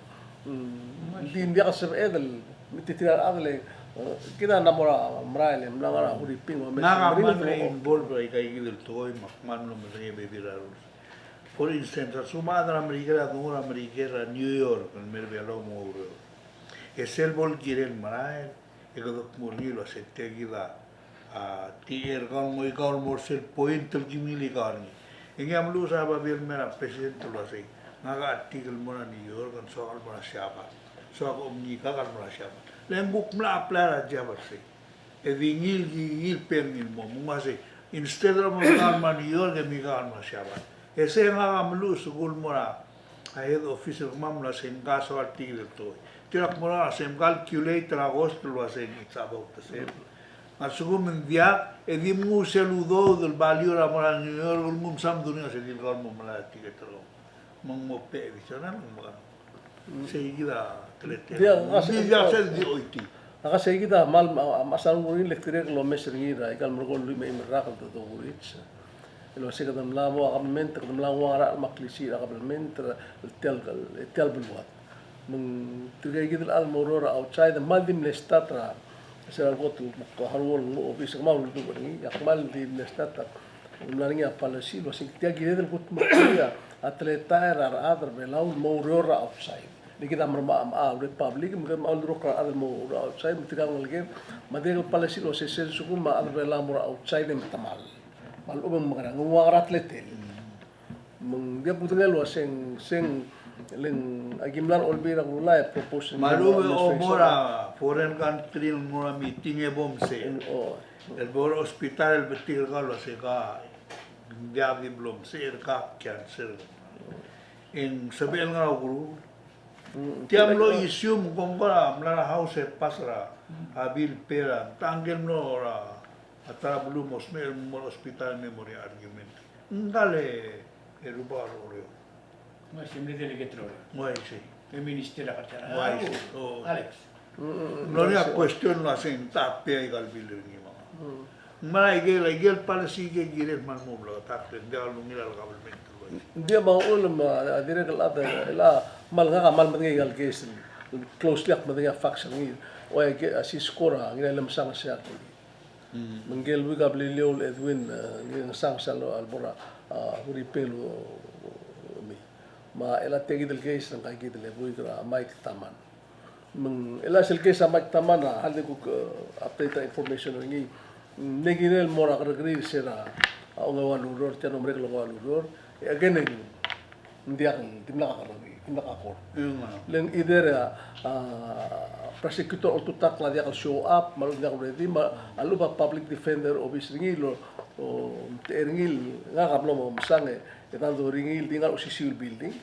Mm, ng di, ng diak a sebeched el, me te tir a rechad el, e, kid a mla mo er a merael e mla ngar er a Huriping me a Mesa. Ngak a kmal mle involve er aika ikid el tekoi me ak kmal mlo medengei a bebil er a rules. For instance, a lsekum a chad er a Merikel a donguu er a Merikel er a New York el mei er a Belau el mo oureor, e sel bo el kirel merael, e kede kmo er ngii el uasei tia kid a, a, tia er kau el ngoikau el mo er sel point el kim ngilai kau er ngii. E ngii a meluches a babier el mei er a president el uasei, ngak a chetik el mo er a New York, ng soak el mo er a Siabal. Soak a omngikak el mo er a Siabal. Le ng kuk mla apply er a job er sei. E di ngii el, ngii el pay er ngii el mo, me ng uasei, instead er a mo er a New York, e mei kau el mo er a Siabal. E sei ngak a meluches el kuk mo er a head office er kemam el uasei ngka a soal tia kid el tekoi. Tir a kmo er ngak el uasei mcalculate er a cost el uasei it's about the same. A lsekum ng diak, e di mnguu sel udoud el value er a mo er a New York el nguu me se mdu er ngii el uasei di kau el mo melai a ticket er kau. Me ng mo pay additional, me ng mo. Sei kid a teletelel. Ng di a sel di oitii. Ngak a sei kid a kmal, a, a, a mechas a rengrir el dirrek el omes er ngii er aika el merekong el lluich me a eim el rak el dodokurits. El uasei kede mla mo a kabelment, kede mla nguu a ngerachel me a klisiich er a kabelment er tia el, tia el beluad. Me ng tirka ikid el chad el mo oureor er a outside, kmal di mle start er a, sel kot el mo, a, hard work el mo obis, kmal uldubech er ngii, a kmal di mle start a ng mla er ngii a policy el uasei tia kired el kudmeklii a teletael er a rechad er a Belau el mo oureor er a outside. Le kid a mera me a, a, republic, me kede mo oldurokl er a rechad el mo oureor er a outside, me tirka el ngelekel, me a dirrek el policy el uasei sel lsekum a chad er a Belau a mo er a outside e metemall. Me a lechub e ng mekerang, ng ua ngera teletelel. Me ng diak kudengei el uasei ng, sei ng, le ng, aki mla er a Olbiil er a Kelulau e propose. Me a lechub e ng mo er a foreign country el mo er a meeting e bo msei. O. El bo er a hospital el betik er kau el uasei ka, ng diak di blo msei er kau, cancer. E ng sebechel ngar er a ukeruul. Mm, tia mlo issue me ng kora mla er a House e pass er a, a bill per a, ng ta ngike el mlo er a, a ta er a beluu mo smecher el mo er a hospital me mo er ngii a argument. Ngka el, e, rubak er a Oreor. Ng uaisei, mle delegate er a Oreor. Ng uaisei. E minister er a Kartara. Ng uaisei. O. Alex. Ng mlo er ngii a question el uasei ng ta pay aika el bill er ngii me a. Ng mla er a ikel, ikel policy aike el kirel kmal mo bleketakl, ng diak lungil a le kabelment el uaisei. Ng di me a uchul me a dirrek el chad el, a, kmal ngak a kmal medengei aika el case, closely ak medengei a facts er ngii. Ua aike, a, Cisco er a Ngirailemesang er a Seattle. Mm. Me ngikel week a Beliliou el Edwin, e, Ngirailemesang er a Seattle el bo er a, a, Huriping el, o, o, mei. Me a chelecha tia kid el case er ngka kid el buik er a Mike Taman. Me ng chelecha sel case er a Mike Taman a, a ldi kuk, e, update a information er ngii. Ng kirel el mo er a kerrekeriil er se er a, a, ongeua el ureor, tia el mlo merek el ongeua el ureor. E again, ng diak, dimlak a kerrekeriil, dimlak a court. Mm. Le ng either a, a, prosecutor a oltutakl a diak el show up, me a lechub e ng diak el ready, me a lechub a public defender obis er ngii el, o, omtechei er ngii el ngak a mlo mo mesang e, e dang doringii el di ngar er a osisiu el building.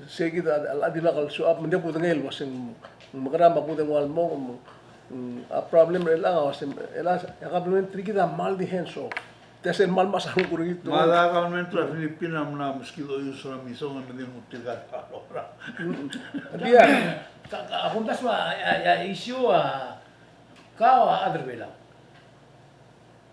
Sei kid a, a, a dimlak el show up, me ng diak kudengei el uasei ng mekerang me a kudengei el mo, mm, a problem er chelechang a uasei, chelecha, a kabelment er kid a kmal di hands off. Tia sel kmal mechas a renguk er ngii. Me a kabelment er a Philippines a mla meskid a oiues er a misong e medengei tirka el kora. Mm. Diak. Ka, ka, a kumdasu a, a, a issue a, kau a chad er a Belau.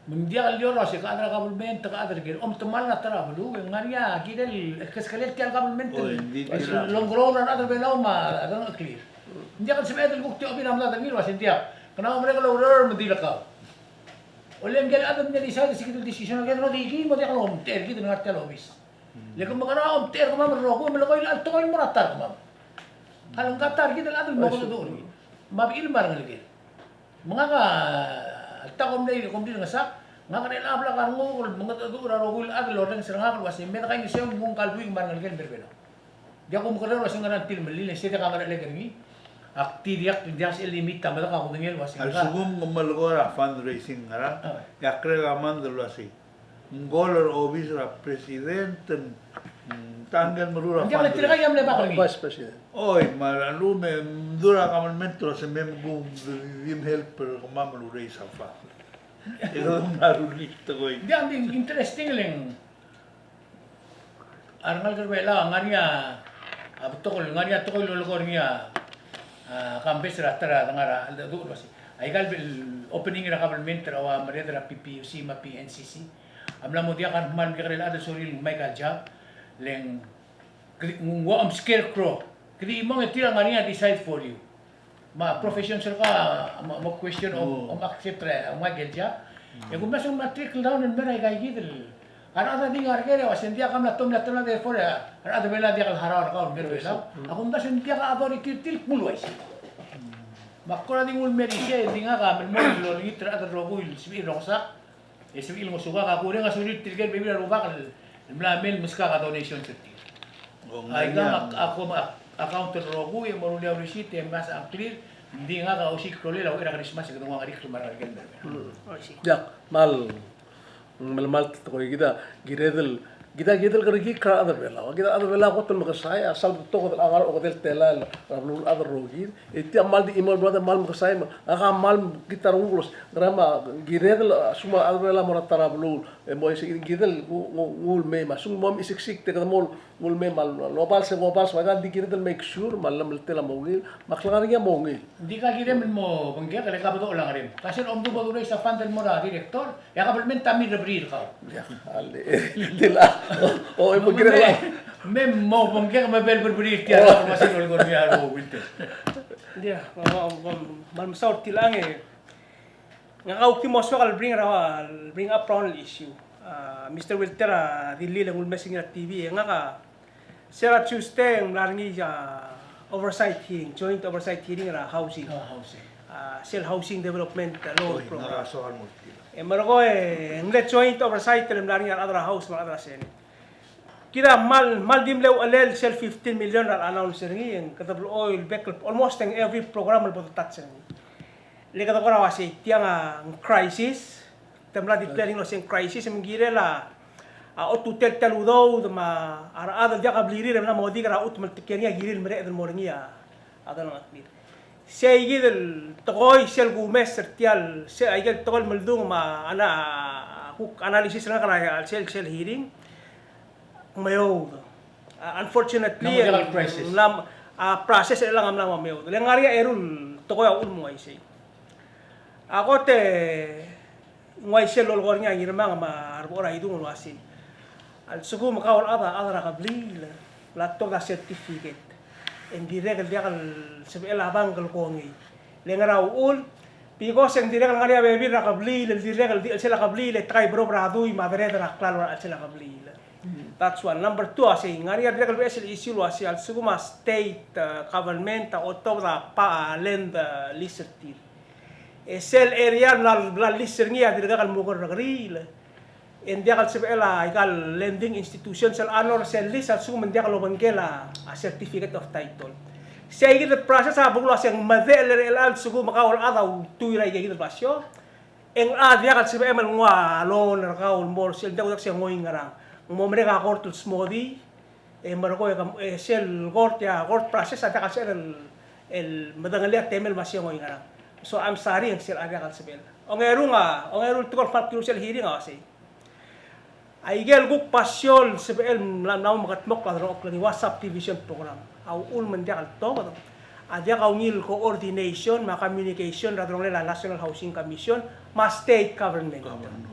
Me ng diak el di ua se ke chad er a government, ke chad er ker, omtemall er a ta er a beluu, e ng ngar er ngii a kirel el keskelel tia el government el, oi, ng di el tir a, el ongro er a rechad er a Belau me a delengcheklir. Ng diak el sebeched el kuk di obis er a mlad er ngii el ua se ng diak, kena omerek el oureor me di le kau. Ole ngike el chad el mle decide se kid el decision er kid el di ki mo diak lomtechei er kid el ngar er tia el obis. Le ke mekerang a omtechei er kemam el rokui, me le ko el tekoi el mo er a ta er kemam. A lengka ta er kid el chad el mo mengedecheduch er ngii. Me a bechil me a rengelekel. Me ngak a, a ta kom di, kom di ngesakl, ngak a ngar er ngii a blak a renguk el mengedecheduch er a rokui el chad el orrenges er ngak el ua se me de kaingeseu me nguu ngka el buik me a rengelekel el mei er a Belau. Diak kumekerreu el ua se ngera ng tilemellii, e sei a diak a ngerechelek er ngii. Ak di diak, diak sel limit a medek a kudengei el ua se ngera. A lsekum ke melekoi er a fundraising ngera, a, e ak kirel a mand el ua se ng goal er a obis er a president, mm, ta ngike el meruul a fundraising. Ng diak le tirka a mle bak er ngii. Vice president. Oi, me a lechub e mdu er a government el ua se me mkung, di mhelp er kemam el raise a fund. E kede mla rullii tekoi. Ng diak, ng di interesting le ng a rengalek er a Belau a ngar er ngii a betok el, ngar er ngii a tekoi el lolekoi er ngii a, a, campaign er a ta er a dengar er a cheldecheduch el ua se. Aika el opening er a government er a ua merreder er a P P U C me a P N C C a mla mo diak a kmal mekekerei el chad el sorir el ngmai aika el job, le ng, kede, ng ua om scarecrow. Kede chimong e tir a ngar er ngii a decide for you. Me a profession er kau a mo, mo question, om, om accept er a, om aike el job. E kumdasu ng mla trickle down el mei er aika kid el, a rechad a di ngar er ker e ua se ng diak a mla tomellii a ta er a, therefore a rechad er a Belau a diak el harau er kau el mei er a Belau. A kumdasu ng diak a authority er tir el kmo uaisei. Me ak kora di nguu el mei er isei, e di ngak a melemolem el olengit er a rechad el rokui el sebechir el rongesak. E sebechir el ngosukak, a kureng a sulir tirke el bebil a rubak el mla mei el meskak a donation er tir. Aika a, a, a, account el rokui e mo rullii a receipt e mesa a ngklir, ng di ngak a osiik a rolel a uchei er a Christmas e kede nguu a ngerikl me a rengelekel el mei er a Belau. Diak, kmal, melemalt el tekoi. Kid a kired el, kid a kired el kerekikl er a rechad er a Belau. Kid a rechad er a Belau a kot el mekesai, a sal betok el ngar er a okedei el telael er a beluulechad el rokir. E tia kmal di chimo el beluad e kmal mekesai me ngak a kmal kid a renguk el uase ngera me a kired el, a, sum a rechad er a Belau a mo er a ta er a beluu e mo isei, kired el nguu, nguu, nguu el mei me a sum mo mesiksik e kede mo nguu el mei me a lobals e kobals me aika di kired el make sure me a llemeltel a mo ungil me a klengar er ngii a mo ungil. Ng di ka kirem el mo bengkek, le ka bedoch el ngerem. Ka sel omdu bo duraise a fund el mo er a director, e a kabelment a mirreberir kau. Ia, ale, tela. O, o, e mo kirel a. Me mo bengkek me bo el berberir tia el kmo sel lolekoi er ngii a rokui el te. Ia, me, me, me, me mesaul er tiang e. Ngak a kuk di mo soak el bring er a, bring up er a one el issue. A, Mister Wilter a dilu el nguu el message er a T V, e ngak a Sel Tuesday e ng mla er ngii a oversight hearing, joint oversight hearing er a housing. Oh, housing. A, sel housing development, a, law program. E merekong e ng mle joint oversight el mla er ngii a rechad er a House me a rechad er a Senate. Kid a kmal, kmal di mle uchelel sel fifteen million el announce er ngii, e ng kede blechoel bek el almost e ng every program el bo de touch er ngii. Le kede kora uasei tiang a ng crisis, te mla declare el uasei ng crisis, me ng kirel a, a, otutel tia el udoud me a rechad el diak a blirir e mla mo dik er a chutem el tekoi er ngii a kirir el mereched el mo er ngii a, a delengcheklir. Sei kid el tekoi sel kumes er tia el, sei aike el tekoi el meldung me a, ana, a, kuk analysis er ngak er a sel, sel hearing. Meoud. A, unfortunately, ng mla, a, process er chelechang a mla mo meoud. Le ngar er ngii a eru el tekoi a uchul me ng uaisei. A kot e ng uaisei el lolekoi er ngii a Ngirmang me a Rebechor a idung el uasei. A lsekum kau el chad a chad er a kebliil el mla tobed a certificate, e ng dirrek el diak el sebechel a bank el kongei. Le ngera uchul? Because e ng dirrek el ngar er ngii a bebil er a kebliil el dirrek el di chelsel a kebliil e te kaiberob er a dui me a deredel a klalo er a chelsel a kebliil. That's one. Number two, a sei, ng ngar er ngii a dirrek el beches el issue el uasei a lsekum a state, uh, government a otobed a pa, uh, land, uh, lease er tir, e sel area el mla, mla lease er ngii a dirkak el mo er a rekeriil, e ng diak el sebechel aika el lending institution sel honor sel lease a lsekum ng diak lobengkel a, a certificate of title. Sei kid el process a belkul a se ng medechel er chelechang a lsekum kau el chad a ultuil er aike kid el basio, e ng, a, diak el sebechem el nguu a loan er kau el mo er sel, ng diak, diak se ng oingerang. Ng mo merek a court el smodii, e merekong e, e sel court, a, court process a diak el sebechem el, el medengelii a temel me se ng oingerang. So I'm sorry, e ng sel a diak el sebechel. Ongerung a, ongeru el tekoi el kmal crucial hearing a uasei. Aike el kuk basio el sebechel el mla, mla mo mekedmokl a delengchokl er ngii, ua subdivision program. A uchul me ng diak el tobed. a diak a ungil coordination me a communication er a delongelel a National Housing Commission me a state government. Government.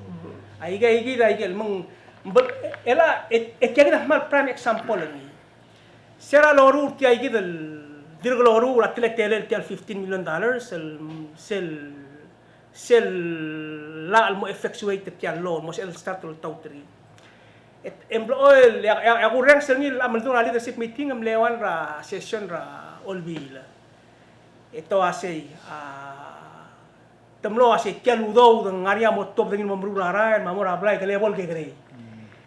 Aike, aike, aike el meng, el a, e, e tia kid a kmal prime example er ngii. Se er a loruul tia kid el, dirk loruul a teletelel tia el fifteen million dollars, el, sel, sel llach el mo effectuate tia el loan, mo sebeched el start el oltaut er ngii. E, e mlo el, e, e, e kurrenges er ngii el mle dmu er a leadership meeting, e mle one er a session er a Olbiil. E te uasei, a, te mlo uasei tia el udoud el ngar er ngii a mo tuobed er ngii el mo meruul a rael me a mo er a blai, ke level kekerei.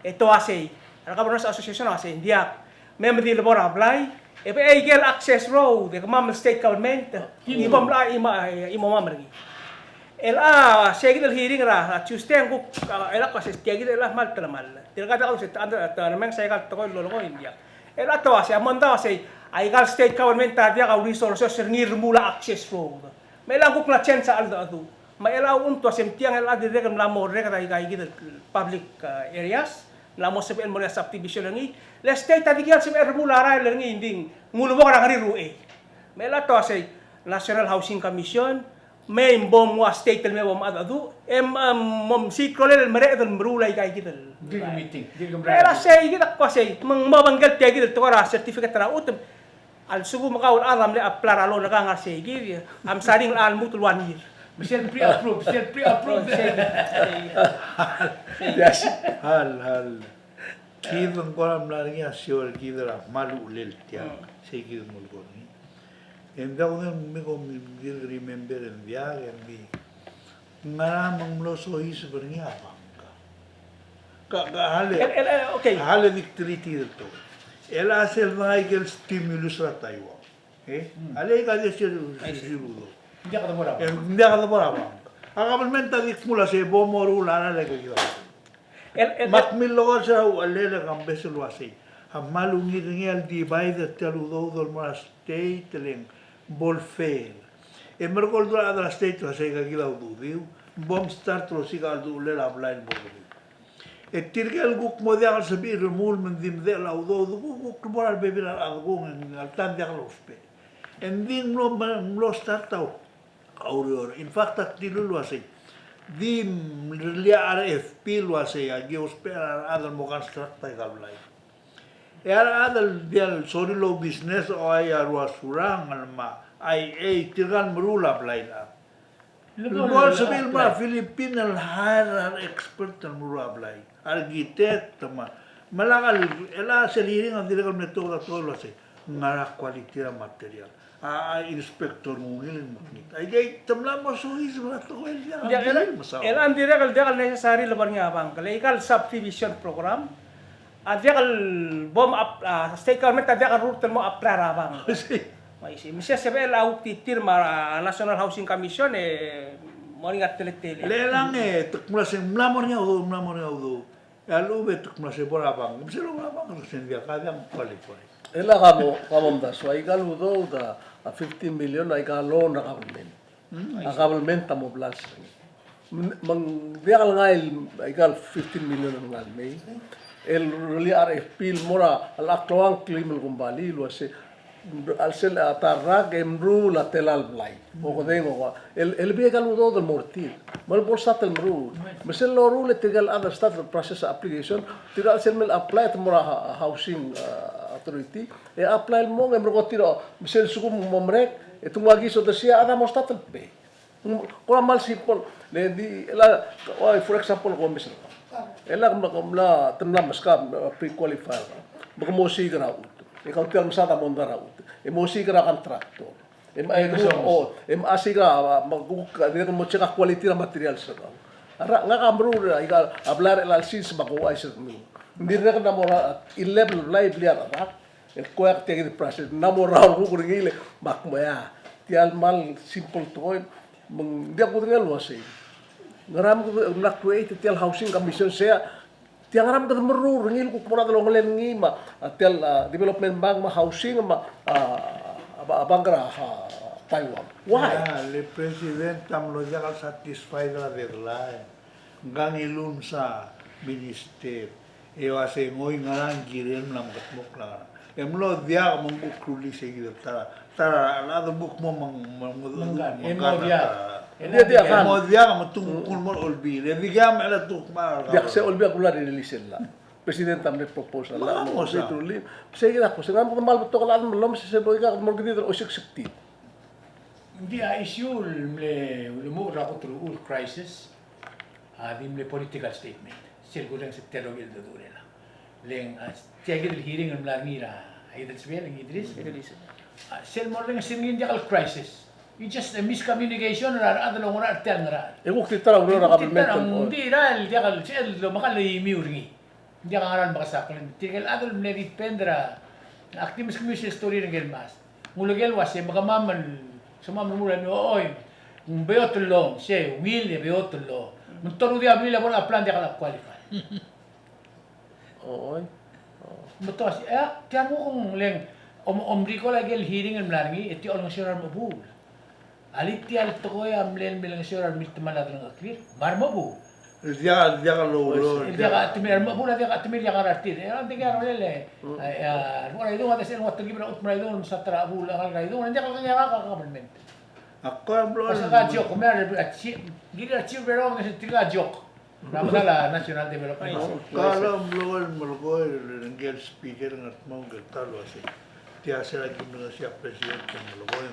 E te uasei, a re Governors Association a uasei, ng diak, me me di lebo er a blai, e be aike el access road, e kemam el state government, e bo mla, e mo, e mo mla er ngii. El a, sei kid el hearing er a, a Tuesday, ng kuk, a, el a kmo sei, tia kid el a kmal telemall. Tirka diak a uasei, te, te, te remeng sei aika el tekoi el lolekoi, ng diak. El a te uasei, a mondai a uasei, aika el state government a diak a resources er ngii el remuul a access road. Me el a kuk mla change a cheldecheduch. Me el a uchul me te uasei tiang el a dirrek el mla mo orreked aika kid el public, eh, areas, mla mo sebechel el mo er ngii a subdivision er ngii. Le state a dikea el sebechel el remuul a rael er ngii, ng di ng ulebongel er a ngeriruchei. Me el a te uasei National Housing Commission, me ng bo mnguu a state el me bo mchedecheduch, e m-, e mo msiik a rolel el mereched el meruul aika kid el. Dirk meeting, dirk. Me el a sei kid a kmo sei, me ng mo obengkel tia kid el tekoi er a certificate er a chutem. A lsekum kau el chad a mle apply er a loan er kau, ng ngar sei kid, a msa ringel a lmuut el one year. Me sel pre-approve, sel pre-approve. Sei kid, sei kid. Yes. Hal, hal. Kid ng kora mla er ngii a show er kid er a kmal uchelel tiang. Mm. Sei kid el melekoi er ngii. E ng diak kudengei me kom dirk remember e ng diak, e ng di ngera me ng mlo soiseb er ngii a bank. Ka, ka, hale. El, el, el, okay. Hale di treaty er tok. El a sel dengai aike el stimulus er a Taiwan. E? Hmm. A le aika di sel, I see, sel udoud. Ng diak de bo er a bank. E, ng diak de bo er a bank. A government a di kmo a sei bo moruul a rael aika kid a. El, el, me ak millekoi er sel uchelel e ke mbes el uasei, a kmal ungil er ngii a le divide er tia el udoud el mo er a state e le ng bo el fair. E merekong el dula a chad er a state el uasei aika kid a ududiu, bo mstart el osiik a cheldechullel a blai el bo er ngii. E tirke el kuk mo diak el sebechir el remuul me ng di medechel a udoud, kuk, kuk bo er a rebebil er a rechad, kuk ng alta ng diak lousbech. E ng di ng mlo, mlo start a ureor. In fact, ak dilu el uasei, di mrellii a R F P el uasei, aki ousbech er a rechad el mo construct aika el blai. E a rechad el diak el sorir el oubusiness, a ua Ruasurangel me a I A, tirka el meruul a blai el chad. Bo el sebechir el mo er a Philippines el hire a re expert el meruul a blai. Architect me a, me lak el, el a sel hearing a dirrek el mle tuobed a tekoi el uasei, ngera quality er a material. A, a inspector ng ungil el mekngit. Aike, te mla mo soiseb er a tekoi el diak, el a, el a ng dirrek el diak el necessary el bo er ngii a bank. Le aika el subdivision program a diak el bo m-, a, state government a diak el rurt el mo apply er a bank. Sei. Me sei, me sei a sebechel a kuk di tir me a National Housing Commission e mo er ngii a teletelel. Le lang e, te kmo a sei ng mla mo er ngii a udoud, mla mo er ngii a udoud. E a lechub e te kmo a sei bo er a bank. Me sel bo er a bank, te kmo a sei ng diak, a diak qualify. E le ka mo, ka mo omdasu, aika el udoud a, a fifteen million, aika el loan er a government. Mm, I see. A government a mo blals er ngii. Me ng, me ng diak el ngai el, aika el fifteen million el ngar er ngii. El rullii a R F P el mo er a, el a klou a ngklim el kombalii el uasei, a lsel a ta el rak e mruul a tela el blai. Okedei ng ua, el, el bai aika el udoud el mo er tir. Me bo el start el meruul. Me sel loruul e tirka el chad a start el process a application. Tirka el sel mle apply e te mo er a ha-, housing, uh, authority. E apply el mong e merekong tir a, me sel lsekum ng mo merek, e te nguu a kiis el uldersii a chad a mo start el pay. Ng kora kmal simple. Le di, el a, ua, for example, ko mes el. El a, kemla, kemla, te mla meskau, uh, pre-qualify. Me ke mo osiik er a chutem. E kau tia el mesaod a mondai er a chutem. E mo osiik er a contractor. E me, e, o, e me osiik er a, me kuk, dirrek el mo check a quality er a materials er kau. A rak, ngak a meruul er aika, a blai er chelecha el sils me ak ouchais er kemiu. Ng dirrek el mla mo er a, eleven el blai el blil a rak. El kuk tia kid el process, ng mla mo er a rokui er ngii le, me ak mo, ia, tia el kmal simple tekoi, me ng diak kudengei el uasei. Ngera me kede mla create tia el housing commission, sei a, tia ngera me kede meruul er ngii el kuk mo er a delongelel ngii me a, a, tia el, a, development bank me a housing me a, a, a, a bank er a, a, Taiwan. Why? Ia, le president a mlo diak el satisfied er a deadline. Ngka a ngiluu el msa minister, e uasei ng oi ngera ng kirel mla mekedmokl a ngerang. E mlo diak me ng kuk rullii sei kid el ta er a, ta er a rechad el kuk mo meng, meng, meng, meng, e mo diak. E diak, e mo diak me te kuk mo er a olbiil. E dikea me a chelecha te kuk mo er a, diak, se olbiil a kulai er a release el llach. President a mle proposal el llach, mo sei te rullii. Sei kid a ko, se ng kmal betok el chad el mlo mesa se bo ikak el mo er kid el osiik sel tir. Ng di a issue el mle ulemuchel er a kot el crisis a di mle political statement. Sel kurrenges er tia el rokui el dodu er chelechang. Le ng, a, tia kid el hearing el mla er ngii er a Idelsbel, ng Idris. Idris. A, sel mo orrenges er ngii ng diak el crisis. It's just a miscommunication er a rechad el oungerachel er tia el ngerachel. E kuk di ta er a ureor er a kabelment. Ng di er a el diak el, sel lomekall el imiu er ngii. Ng diak a ngera el mekesakl, tirke el chad el mle defend er a, ak di meskemiu sel story er ngike el mechas. Ng uleker el uasei, me kemam el, semam el mur el, oi, ng beot el loan, sei, ungil e beot el loan. Me ng toruul a blil e bo el plan diak el qualify. Oi. Me te uasei, e, tia kuk ng leng, om, om recall a ikel hearing el mla er ngii, e tia olengeseu er a remechebuul. A le tia el tekoi a mle, mle olengeseu er a remiltemall a delengcheklir me a remechebuul. El diak, el diak el oureor. El diak a chetemir, a remechebuul a diak a chetemir, diak a ngar er tir. E a, ng diak a rolel e, a, a, a, Idung a di sel ng ua telkib er a chutem er a Idung, el mesa ta er a chebuul a ngalek er a Idung, ng diak el kengei er a, a, a government. Ak kora mlo, a se ka joke, me a re, a chi-, ngii a chief er a, ng tirka joke. Ng mla er a National Development. Ai, se. Kora mlo el melekoi er ngike el speaker, Ngatpang, el ta el uasei, tia se er a kim ngesia president el melekoi,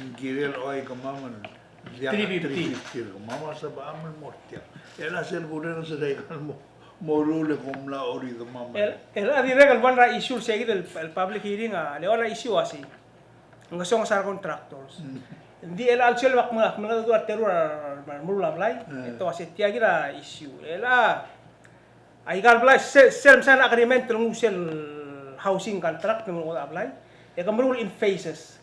ng kirel oi kemam el diak three fifty. Three fifty er kemam, a sebecham el mo er tiang. E a sel kurrenges er a ikal mo, mo ruul e kom mla oridemam. El, el a dirrek el one er a issue er se kid el, el public hearing a, le one er a issue a sei. Ngesonges a re contractors. Mm. Ng di el a sel bak me, me, me, a terua, me, meruul a blai. Mm. E te uasei tia kid a issue. El a, a ikal blai, se, sel msa a agreement el nguu sel housing contract, me ng ngodech a blai. E ke meruul in phases.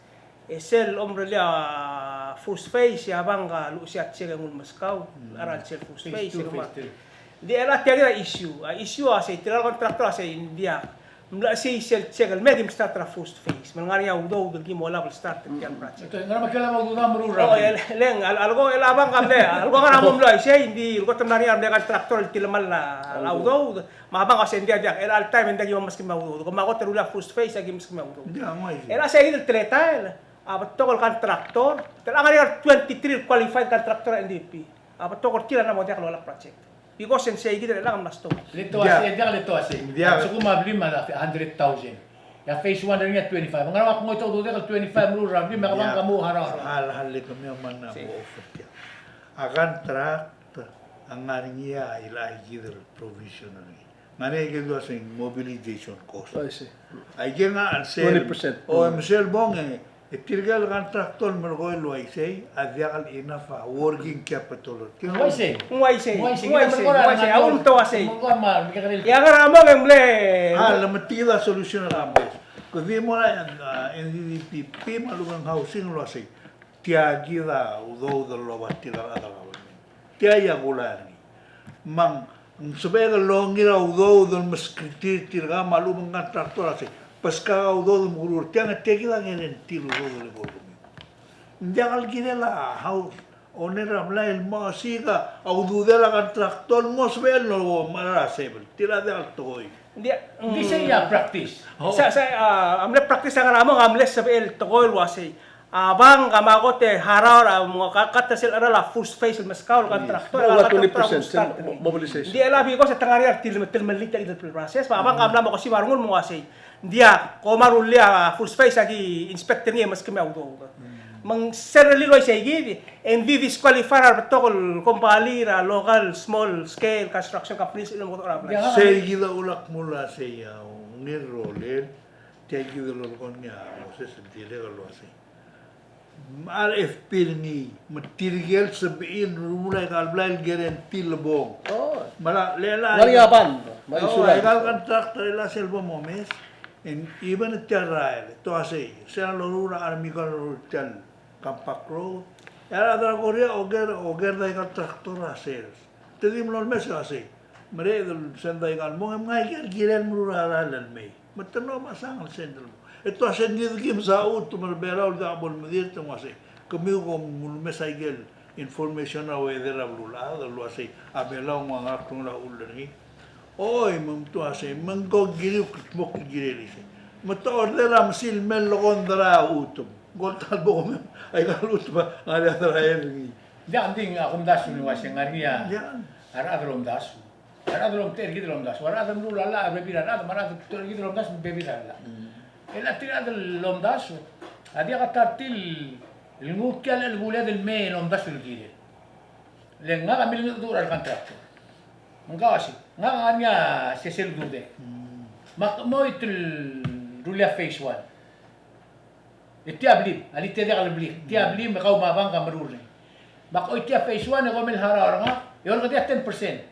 E sel omerellii a first phase, e a bank a luchesii a check e nguu el meskau. Mm. A cheral sel first phase, phase two, e kemam. Phase three. Ng di el a tia kid a issue. A issue a sei, tirka el contractor a sei, ng diak. Mla sei sel check el me di mstart er a first phase. Me ng ngar er ngii a udoud el di mo olab el start er tia el project. Ngera me a ikel udoud a meruul er a, oh, blai? El, le ng, a le, a leko, el a bank a mle, a leko ngar er a mo mlo isei, ng di el kot el mla er ngii a mle contractor el tilemall a, a udoud. Me a bank a sei ng diak, diak, el a le time e ng diak ki mo meskemiu a udoud. Kom a kot e rullii a first phase e aki meskemiu a udoud. Ng diak, ng uaisei. El a sei kid el teletael a betok el contractor, te ngar er ngii a twenty-three el qualified contractor er a N D P. A betok er tir a mla mo diak lolab project. Because ng sei kid el chelechang a mla stop. Le te uasei, diak, le te uasei. Diak. A lsekum a blim a hundred thousand. E a phase one er ngii a twenty-five. Ngera me ak ngoitau a udoud el twenty-five el meruul er a blim, me a kebang, diak, ka mo harau. Hal, hal, le kemiu a mla mo offer tiang. A contract a ngar er ngii a ilechang kid el provision er ngii. Ngar er ngii a ikel dua sei mobilization cost. I see. Aike ngak el sel, twenty percent. O, me sel bong e, e tirke el contractor el melekoi el uaisei a diak el enough a working capital er tir. Ng uaisei. Ng uaisei. Ng uaisei. Ng uaisei. Ng uaisei. A ulto uaisei. E a ngar er a mong e ng mle, a, le metik a solution er a best. Kede mo er a, a, N D D P P me a lechub e ng housing el uaisei. Tia kid a udoud el loba tirka el chad er a government. Tia a kulai er ngii. Me ng sebechek el longir a udoud el meskid er tir, tirka me a lechub e ng contractor a sei, beskak a udoud el meruul er tiang, e tia kid a guarantee el udoud el eko er kemiu. Ng diak el kirel a house owner er a blai el mo osiik a ududel a contractor el mo sebechel el mo mechar a sebel. Tir a diak el tekoi. Ng di, ng di sei a practice. Sa, sa, a, a mle practice a ngar er a mong a mle sebechel el tekoi el uasei. A bank a mla kot e harau er a mo ka, cut er sel cheral a first phase el meskau el contractor, a contractor a mo start er ngii. Mobilization. Ng di el a because e te ngar er ngii a retirel, retirel el melilt a kid el process, me a bank a mla mo okesiu a rengul me ng uasei. Ng diak, kom a rullii a first phase a ki inspect er ngii e meskemiu a udoud. Me ng sel rullii el uaisei kid, e ng di disqualify er a rebetok el company er a local small scale construction companies el mo er a blai. Sei kid a ulak mo uasei a ungil rolel, tia kid el lolekoi ngii a Moses el dirrek el uasei. Me a R F P er ngii, me tirke el sebechir el meruul aika el blai el guarantee el bong. Oh. Me a le, le, ngar er ngii a bond, me a, oh, insurance. Aika el contractor el a sel bo momes, e ng even tia el rael, te uasei, sel loruul a Army Corps el loruul tia el Compact Road. E a rechad er a Korea a oker, oker er aika el tractor er a sers. Te di mlo omes e uasei, mereched el send aika el mong, e mngai aike el kirel el meruul a rael el mei. Me te mlo mesang el send el mong. E te uasei, ng di ki mesa chutem er a Belau el diak bo lemedir, te ng uasei, kemiu kom ulemes aike el information er a weather er a beluulechad el uasei a Belau ng ua ngera klungel a chull er ngii. Oi, me te uasei, me ng ko kiriu kldmokl el kirel isei. Me te order a mesil el me lekong er a chutem. Ng ko el ta el bo kemam, aika el chutem a ngar er a chad er a er ngii. Diak, ng di a kumdasu el uase ng ngar er ngii a, diak, a rechad el omdasu. A rechad el omdasu, er kid el omdasu. A rechad el meruul a llach a bebil er a rechad, me a rechad el omdasu a bebil er a llach. Mm. E a tir a rechad el omdasu a diak a ta er tir el nguu tia el chelebuul el me el omdasu el kirel. Le ngak a milengedecheduch er a recontractor. Me ng uaisei, ngak a ngar er ngii a sesei el ududek. Mm. Me ak chemoit el rullii a phase one. E tia blim, a le tia diak el blik, tia blim e kau me a bank a meruul er ngii. Me ak choitii a phase one e kom el harau er ngak, e olekoi a ten percent.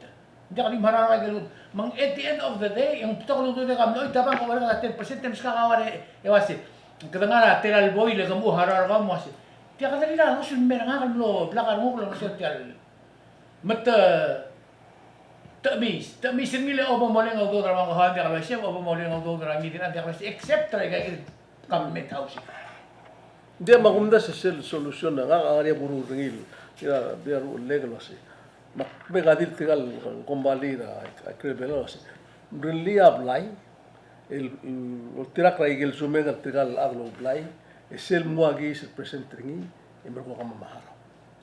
Ng diak di mharau er ngak el, me ng at the end of the day, e ng betok el ududek a mlo choitii a bank e olekoi a ten percent, e meskak a uar e uase, kede ngar er a tela el buil e ke mo harau er kau me uase, tia kede rirellii a loss el me er ngak el mlo blak a renguk el ngeseu tia el. Me te, te chemiis, te chemiis er ngii le obo moleng a udoud er a bank, ng diak el uaisei, obo moleng a udoud er a ngii, ng diak el uaisei, except er aika el government housing. Ng diak, me a kumdasu e sel solution a ngak a ngar er ngii a kuruul er ngii el, ia, bia rullek el uase, me ak bek a di tirka el kombalii er a, a, Belau el uase, rullii a blai, el, el, oltirakl er a ikel sumeng er tirka el chad el oublai, e sel mnguu a kiis el present er ngii, e merekong e kemam a harau.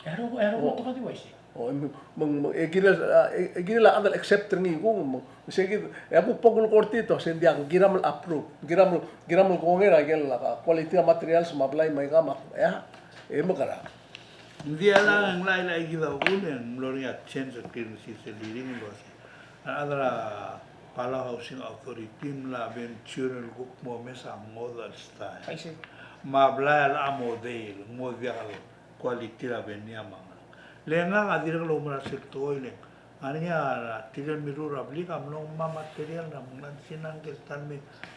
E a rokui, e a rokui a betok a di uaisei. O, e, me, me, me, e kirel, a, e, e kirel a chad el accept er ngii kung, me, me se kid, e a kuk bo kulekoi er tir e te uase ng diak, ng kiram el approve, ng kiram el, kiram el kongei er a ikel, a, quality er a materials me a blai me aika me a, e a, e mekerang. Ng diak, a ngar er ngii a ikid a uchul e ng mlo er ngii a change er tir el sils el hearing el uase, a rechad er a Palau Housing Authority a mla venture el kuk mo omes a ngodech el style. I see. Me a blai a locha mo dei el mo diak el quality er a benia me a ngerang. Le ngak a dirrek el oumera sel tekoi le ng ngar er ngii a tirke el mirruul er a blik a mlo ngmai a material er a mla er ngii a ngkel ta el me,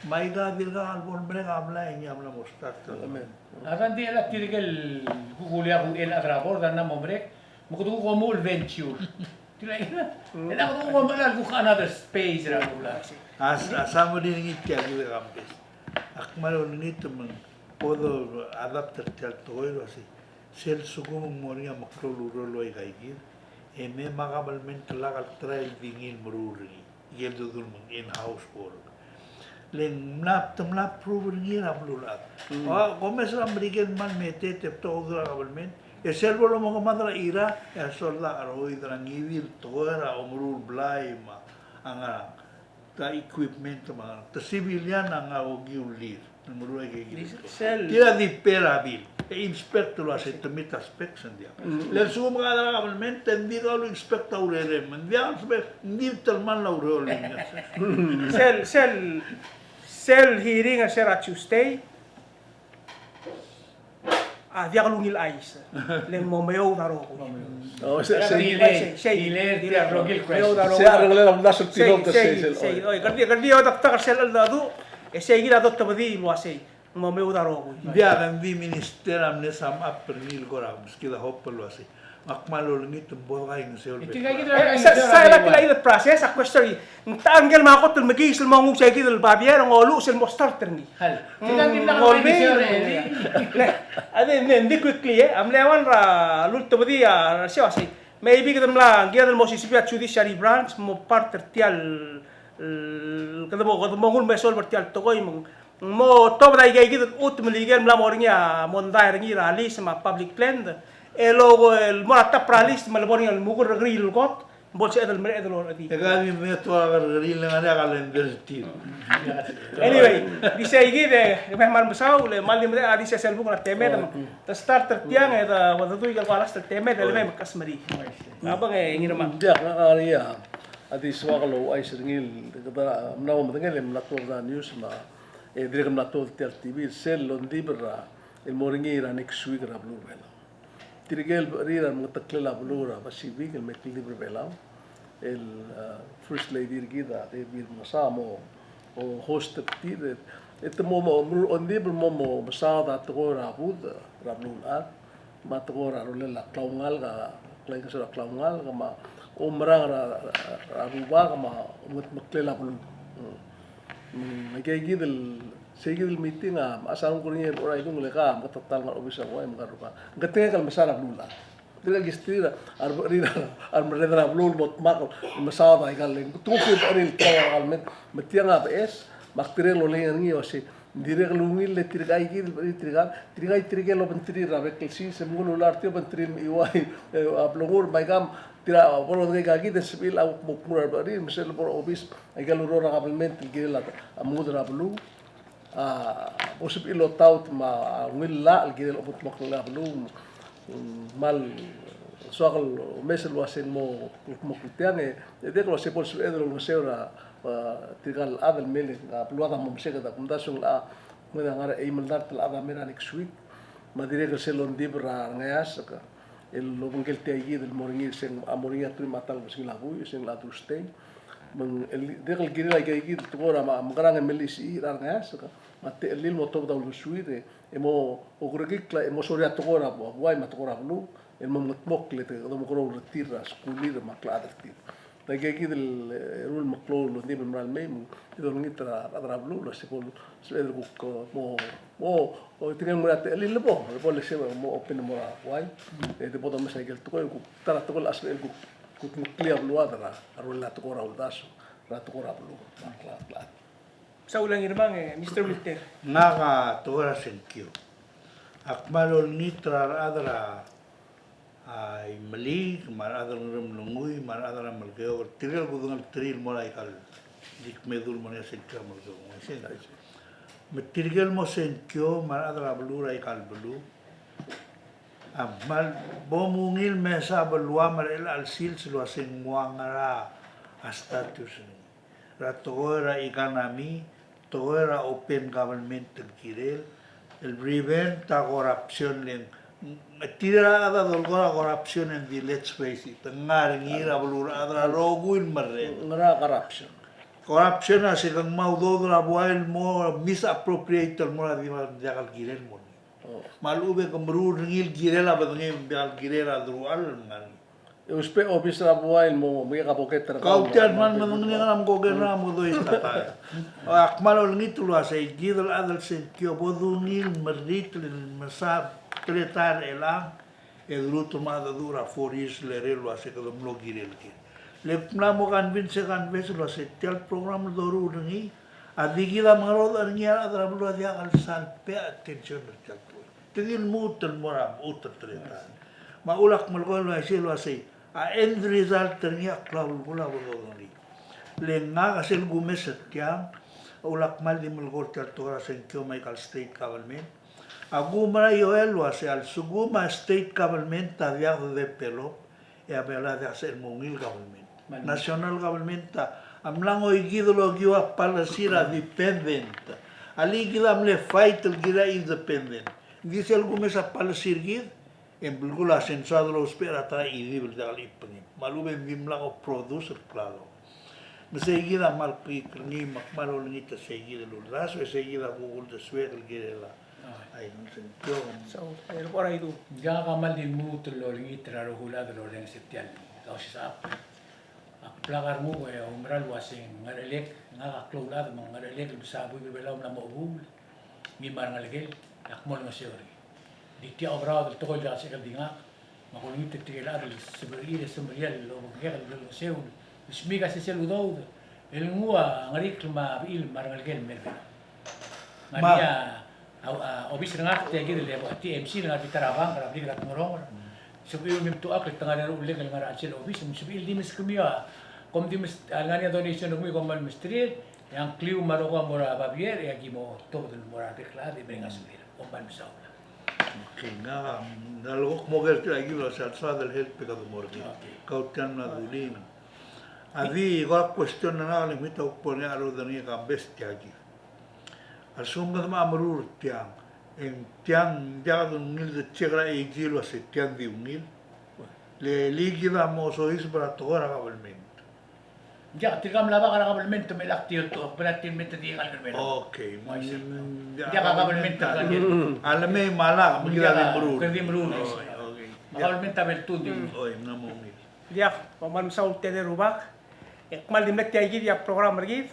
me aika dirkak el bo lemerek a blai e ngii a mla mo start. Amen. A dang di el a tirke el kuk ulii a kuk el chad er a board a mla mo merek, me kede kuk omuchel el venture. Tirke el, el a kuk omuchel el kuk another space er a kuk. A, a summary er ngii tia el kid a kambes. Ak kmal olengit me ng bo de adapt er tia el tekoi el uase, sel lsekum ng mo er ngii a meklou el ureor el ua aika kid, e me me a kabelment a lak el try el di ngii el meruul er ngii. Ikel dodul me ng in-house work. Le ng mla, te mla prove er ngii er a beluulechad. Mm. A, kom mes er a Merikel el kmal meteet e betok a udoud er a kabelment, e sel bo lomekemad er a Iraq, e a soldau a cheroid er a ngii di el tekoi er a omeruul blai me a ngerang. Ta equipment me a ngerang. Te civilian a ngar er a okiu el lir. Ng meruul aike kid. Sel. Tir a di pay er a bill. E inspect el uase te meet a specs, ng diak. Mm. Le lsekum ke chad er a government, e ng di kau el inspect a urerem. Ng diak el sebechel, ng di telemall a ureor el inspect. Sel, sel, sel hearing er se er a Tuesday a diak lungil chais. Le ng mo meoud a rokui. Oh, se, se, delay, sei, sei, delay, delay, tia el rokui el question. Meoud a rokui. Sei a rengelel a uldasu el tilobed er sei, sei, sei, sei, el. Oi, kede di, kede di odekdek er sel cheldecheduch, e sei kid a dotebedii el uasei. Ng mo meoud a rokui. Ng diak, ng di minister a mle sum up er ngii el kora meskid a hope el uasei. Me ak kmal olengit me bo dekaingeseu el. E, se, se, se, el process a question. Ng ta er ngii el mo kot el mekiis el mo nguu sei kid el babier, ng oluches el mo start er ngii. Hal. Mm, ng olbiil. Le, a di, ng di quickly, e. A mle one er a lultebedii a, se uasei. Maybe kede mla, ng kired el mo osisiu a judiciary branch, mo part er tia el, el, kede mo, kede mo nguu el me solve er tia el tekoi, me ng Ng mo tobed aika kid el chutem el ikel mla mo er ngii a mondai er ngii er a lease me a public land. E lo, el mo er a top er a list me le bo er ngii el mo kerrekeriil el kot, bo el sebeched el mereched el orechedii. E ka di me te kerrekeriil el ngar er ngii a calendar er tir. Anyway, di sei kid e, me kmal mesaul, le kmal di medechel a di sesei el buk er a temed, me te start er tiang, e de, de dui ikel kuk last el temed, e le me mekesmerii. A bang e ngii me. Diak, ng ngar er ngii a, a di soak el ouchais er ngii, kede mla mo medengei, e mla tuobed a news me a E dirrek el mla tuobed tia el T V, sel longdibel er a, el mo er ngii er a next week er a beluu er a Belau. Tirke el becherir a remengeteklel a beluu er a Pacific el me kldibel er a Belau. El, a, First Lady er kid a Debbie Remengesau a mo, o, host er tir, e, e te mo, mo, mo, longdibel el mo, mo mesaod a tekoi er a booth er a beluulechad. Me a tekoi er a rolel a klaungalek, a klaingeseu er a klaungalek, me a oumerang er a, er a rubak, me a omengetmeklel a beluu. Mm. Mm, aika kid el, sei kid el meeting a, a mechas a renguk er ngii el bo er a idung le ka, meketeket el ngar er a obis er a buai, me ka rubak. Ng ketengek el mesa er a beluulechad. Dirrek el kisterir a, a rebecherir a, a remerreder er a beluu el mo dmak el mesaod aika el, te kuk becherir el tekoi er a government, me tiang a beches, me ak dirrek el olengit er ngii el uasei, Dirrek el ungil le tirka ikid, tirka, tirka, tirke el obengterir er a bek el sils, e mnguu el ular tir obengterir me a Iuai, e, a blengur, me aikang, tir a bo lodengei ikakid e sebechir a kuk mo kmu er a rebecherir, me sel bo er a obis, aika el ureor er a kabelment el kirel a mengud er a beluu. A, bo sebechir el otaut me a ungil llach el kirel a omengedmokl er a beluu. Mm, kmal soak el omes el uasei ng mo, mo kldmokl tiang e, e dirrek el uasei bo lsebeched el olengeseu er a, a, tirka el chad el mle, a, beluad a mo meseked a kumdasu ng locha, ng ngar er a eim el dart el chad a mei er a next week. Me a dirrek el sel ongdibel er a rengeasek el obengkel tia ikid el mo er ngii, se ng, a, mo er ngii a truich me a ta el kebesengil a buil, se ng locha Tuesday. Me ng, el, dirrek el kirel aika ikid el tekoi er a, me, mekerang e melisiich er a rengeasek, me a techellir el mo tobed a uldesuir e, e mo okerekikl, e mo sorir a tekoi er a bu-, buai me a tekoi er a beluu, el mo mengedmokl e te kede omekeroul er tir er a skulir me a klechad er tir. Aika ikid el, e, eru el meklou el ongdibel el mera el mei, me kede olengit er a rechad er a beluu el uasei bo lsebeched el kuk, e, mo, mo, o, tirke el ngar er a techellir el bo, bo lsebeched el mo open el mo er a buai, e, de bo domes aike el tekoi, kuk ta er a tekoi el sebechel el kuk, kuk meklii a beluad er a, a rolel a tekoi er a uldasu, er a tekoi er a beluu, me a klechad, klechad. Saul a Ngirmang, e, Mister Wilter. Ngak a tekoi er a sengkio. Ak kmal olengit er a rechad er a, a, Imeliik, me a rechad er a Ngeremlengui, me a rechad er a Melekeok, tirke el kudengelterir el mo er aika el di kmedu el mo er ngii a sengkio er a Melekeok. Me tirke el mo sengkio, me a rechad er a beluu er aika el beluu. A kmal bo mungil mesa beluam er chelecha el sils el uasei ng ua ngera a status er ngii. Er a tekoi er a economy, tekoi er a open government el kirel, el prevent a corruption le ng, tir a rechad a dolekoi er a corruption and the, let's face it, ng ngar er ngii er a beluu er a chad er a rokui el merreder. Ngera corruption? Corruption a se kede mo udoud er a buai el mo misappropriate el mo er a di, diak el kirel el mo er ngii. Oh. Me a lechub e ke meruul er ngii el kirel a bedengem, diak el kirel a deruchall el ngar er ngii. E ousbech a obis er a buai el mo, mo mekek a pocket er kau. Kau tia el kmal medengelii a ngera me ko ker er a mekedois ta taem. Ak kmal olengit el uasei kid el chad el sengkio bo dungil merritel el mesa teletael er chelechang e de lmuut el mo mengedecheduch er a four years el kirel el uasei kede mlo kirel ker. Le ak mla mo convince e convince el uasei tia el program el doruul er ngii a di kid a mengerodech er ngii a rechad er a beluu a diak el sal pay attention er tia el tekoi. Te di lmuut el mo er a mechut el teletael. Me a uchul ak melekoi el uaisei el uasei a end result er ngii a klou el belkul a bo dodengelii. Le ngak a sel kumes er tiang, a uchul ak kmal di melekoi er tia el tekoi er a sengkio me aika el state government. A kumerang a ioel el uasei a lsekum a state government a diak de develop, e a Belau a diak sel mo ungil government. National government a, a mla ngoikid el okiu a policy er a dependent. A le kid a mle fight el kirel a independent. Ng di sel kumes a policy er kid, e ng belkul a se ng soad el ousbech er a ta er a idib el diak el chibengem. Me a lechub e ng dimlak a produce el klalo. Me sei kid a kmal kuk er ngii me ak kmal olengit er sei kid el uldasu, e sei kid a kuk uldesuek el kirel a Ai, ng sengkio. So, e, er a bo er a idu. Ngak a kmal di lmuut el olengit er a rokui el chad el orrenges er tia el kausisechakl. Ak blak a renguk e oumerang el uasei ng ngerechelek, ngak a klou el chad me ng ngerechelek el mesa buik er a Belau el mla mo chebuul, ngii me a rengelekel, e ak mo olengeseu er ngii. Di tia oberaod el tekoi el diak el sebechek el di ngak, me ak olengit er tirke el chad el semeriar, semeriar el obengkek el olengeseu el smiik a sesei el udoud el nguu a Ngerikl me a bechil me a rengelekel el mei er a Belau. Ngar er ngii a, a, a, obis er ngak, tia kid el T M C, el ngar er a bita er a bank er a blik er a Ngerong. Sebechiu el mei me tuchakl e te ngar er a ullek el ngar er a chelsel obis, me sebechiu el di meskemiu a, kom di mes, a lengar er ngii a donation er kemiu e kom kmal mesterir, e a ngkliu me a rokui a mo er a babier, e aki mo tobed el mo er a rebek el chad e mereng a sumil. Kom kmal mesaul. Okay, ngak a, ng lak mo ker tia kid el sal soad el help e kede mo er ngii. Okay. Kau tia el mla dulii. A di, ko a question er ngak el mei e te kuk bo er ngii a rudengei e kambes tia kid. A lsekum kede mo meruul er tiang, e ng tiang, ng diak dungil de check er a AG el uasei tiang di ungil. Le, le kid a mo soiseb er a tekoi er a government. Ng diak, tirka mla bak er a government me lak tir el tekoi, bla tir me te di ngalek el me. Okay. Uaisei. Ng diak a government el ngalek. A lemei me a lak, me kid a di meruul. Kede di meruul. Oi, okay. A government a bo el tuu di. Oi, ng mo ungil. Diak, kom kmal mesaul tia el rubak, e kmal di mle tia kid a program er kid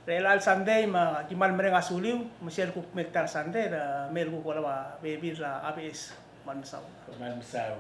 er chelecha el Sunday, me aki kmal mereng a suliu, me sel kuk mei er tia el Sunday, e mei el kuk olab a bebil er a ABS, kmal mesaul. Kmal mesaul.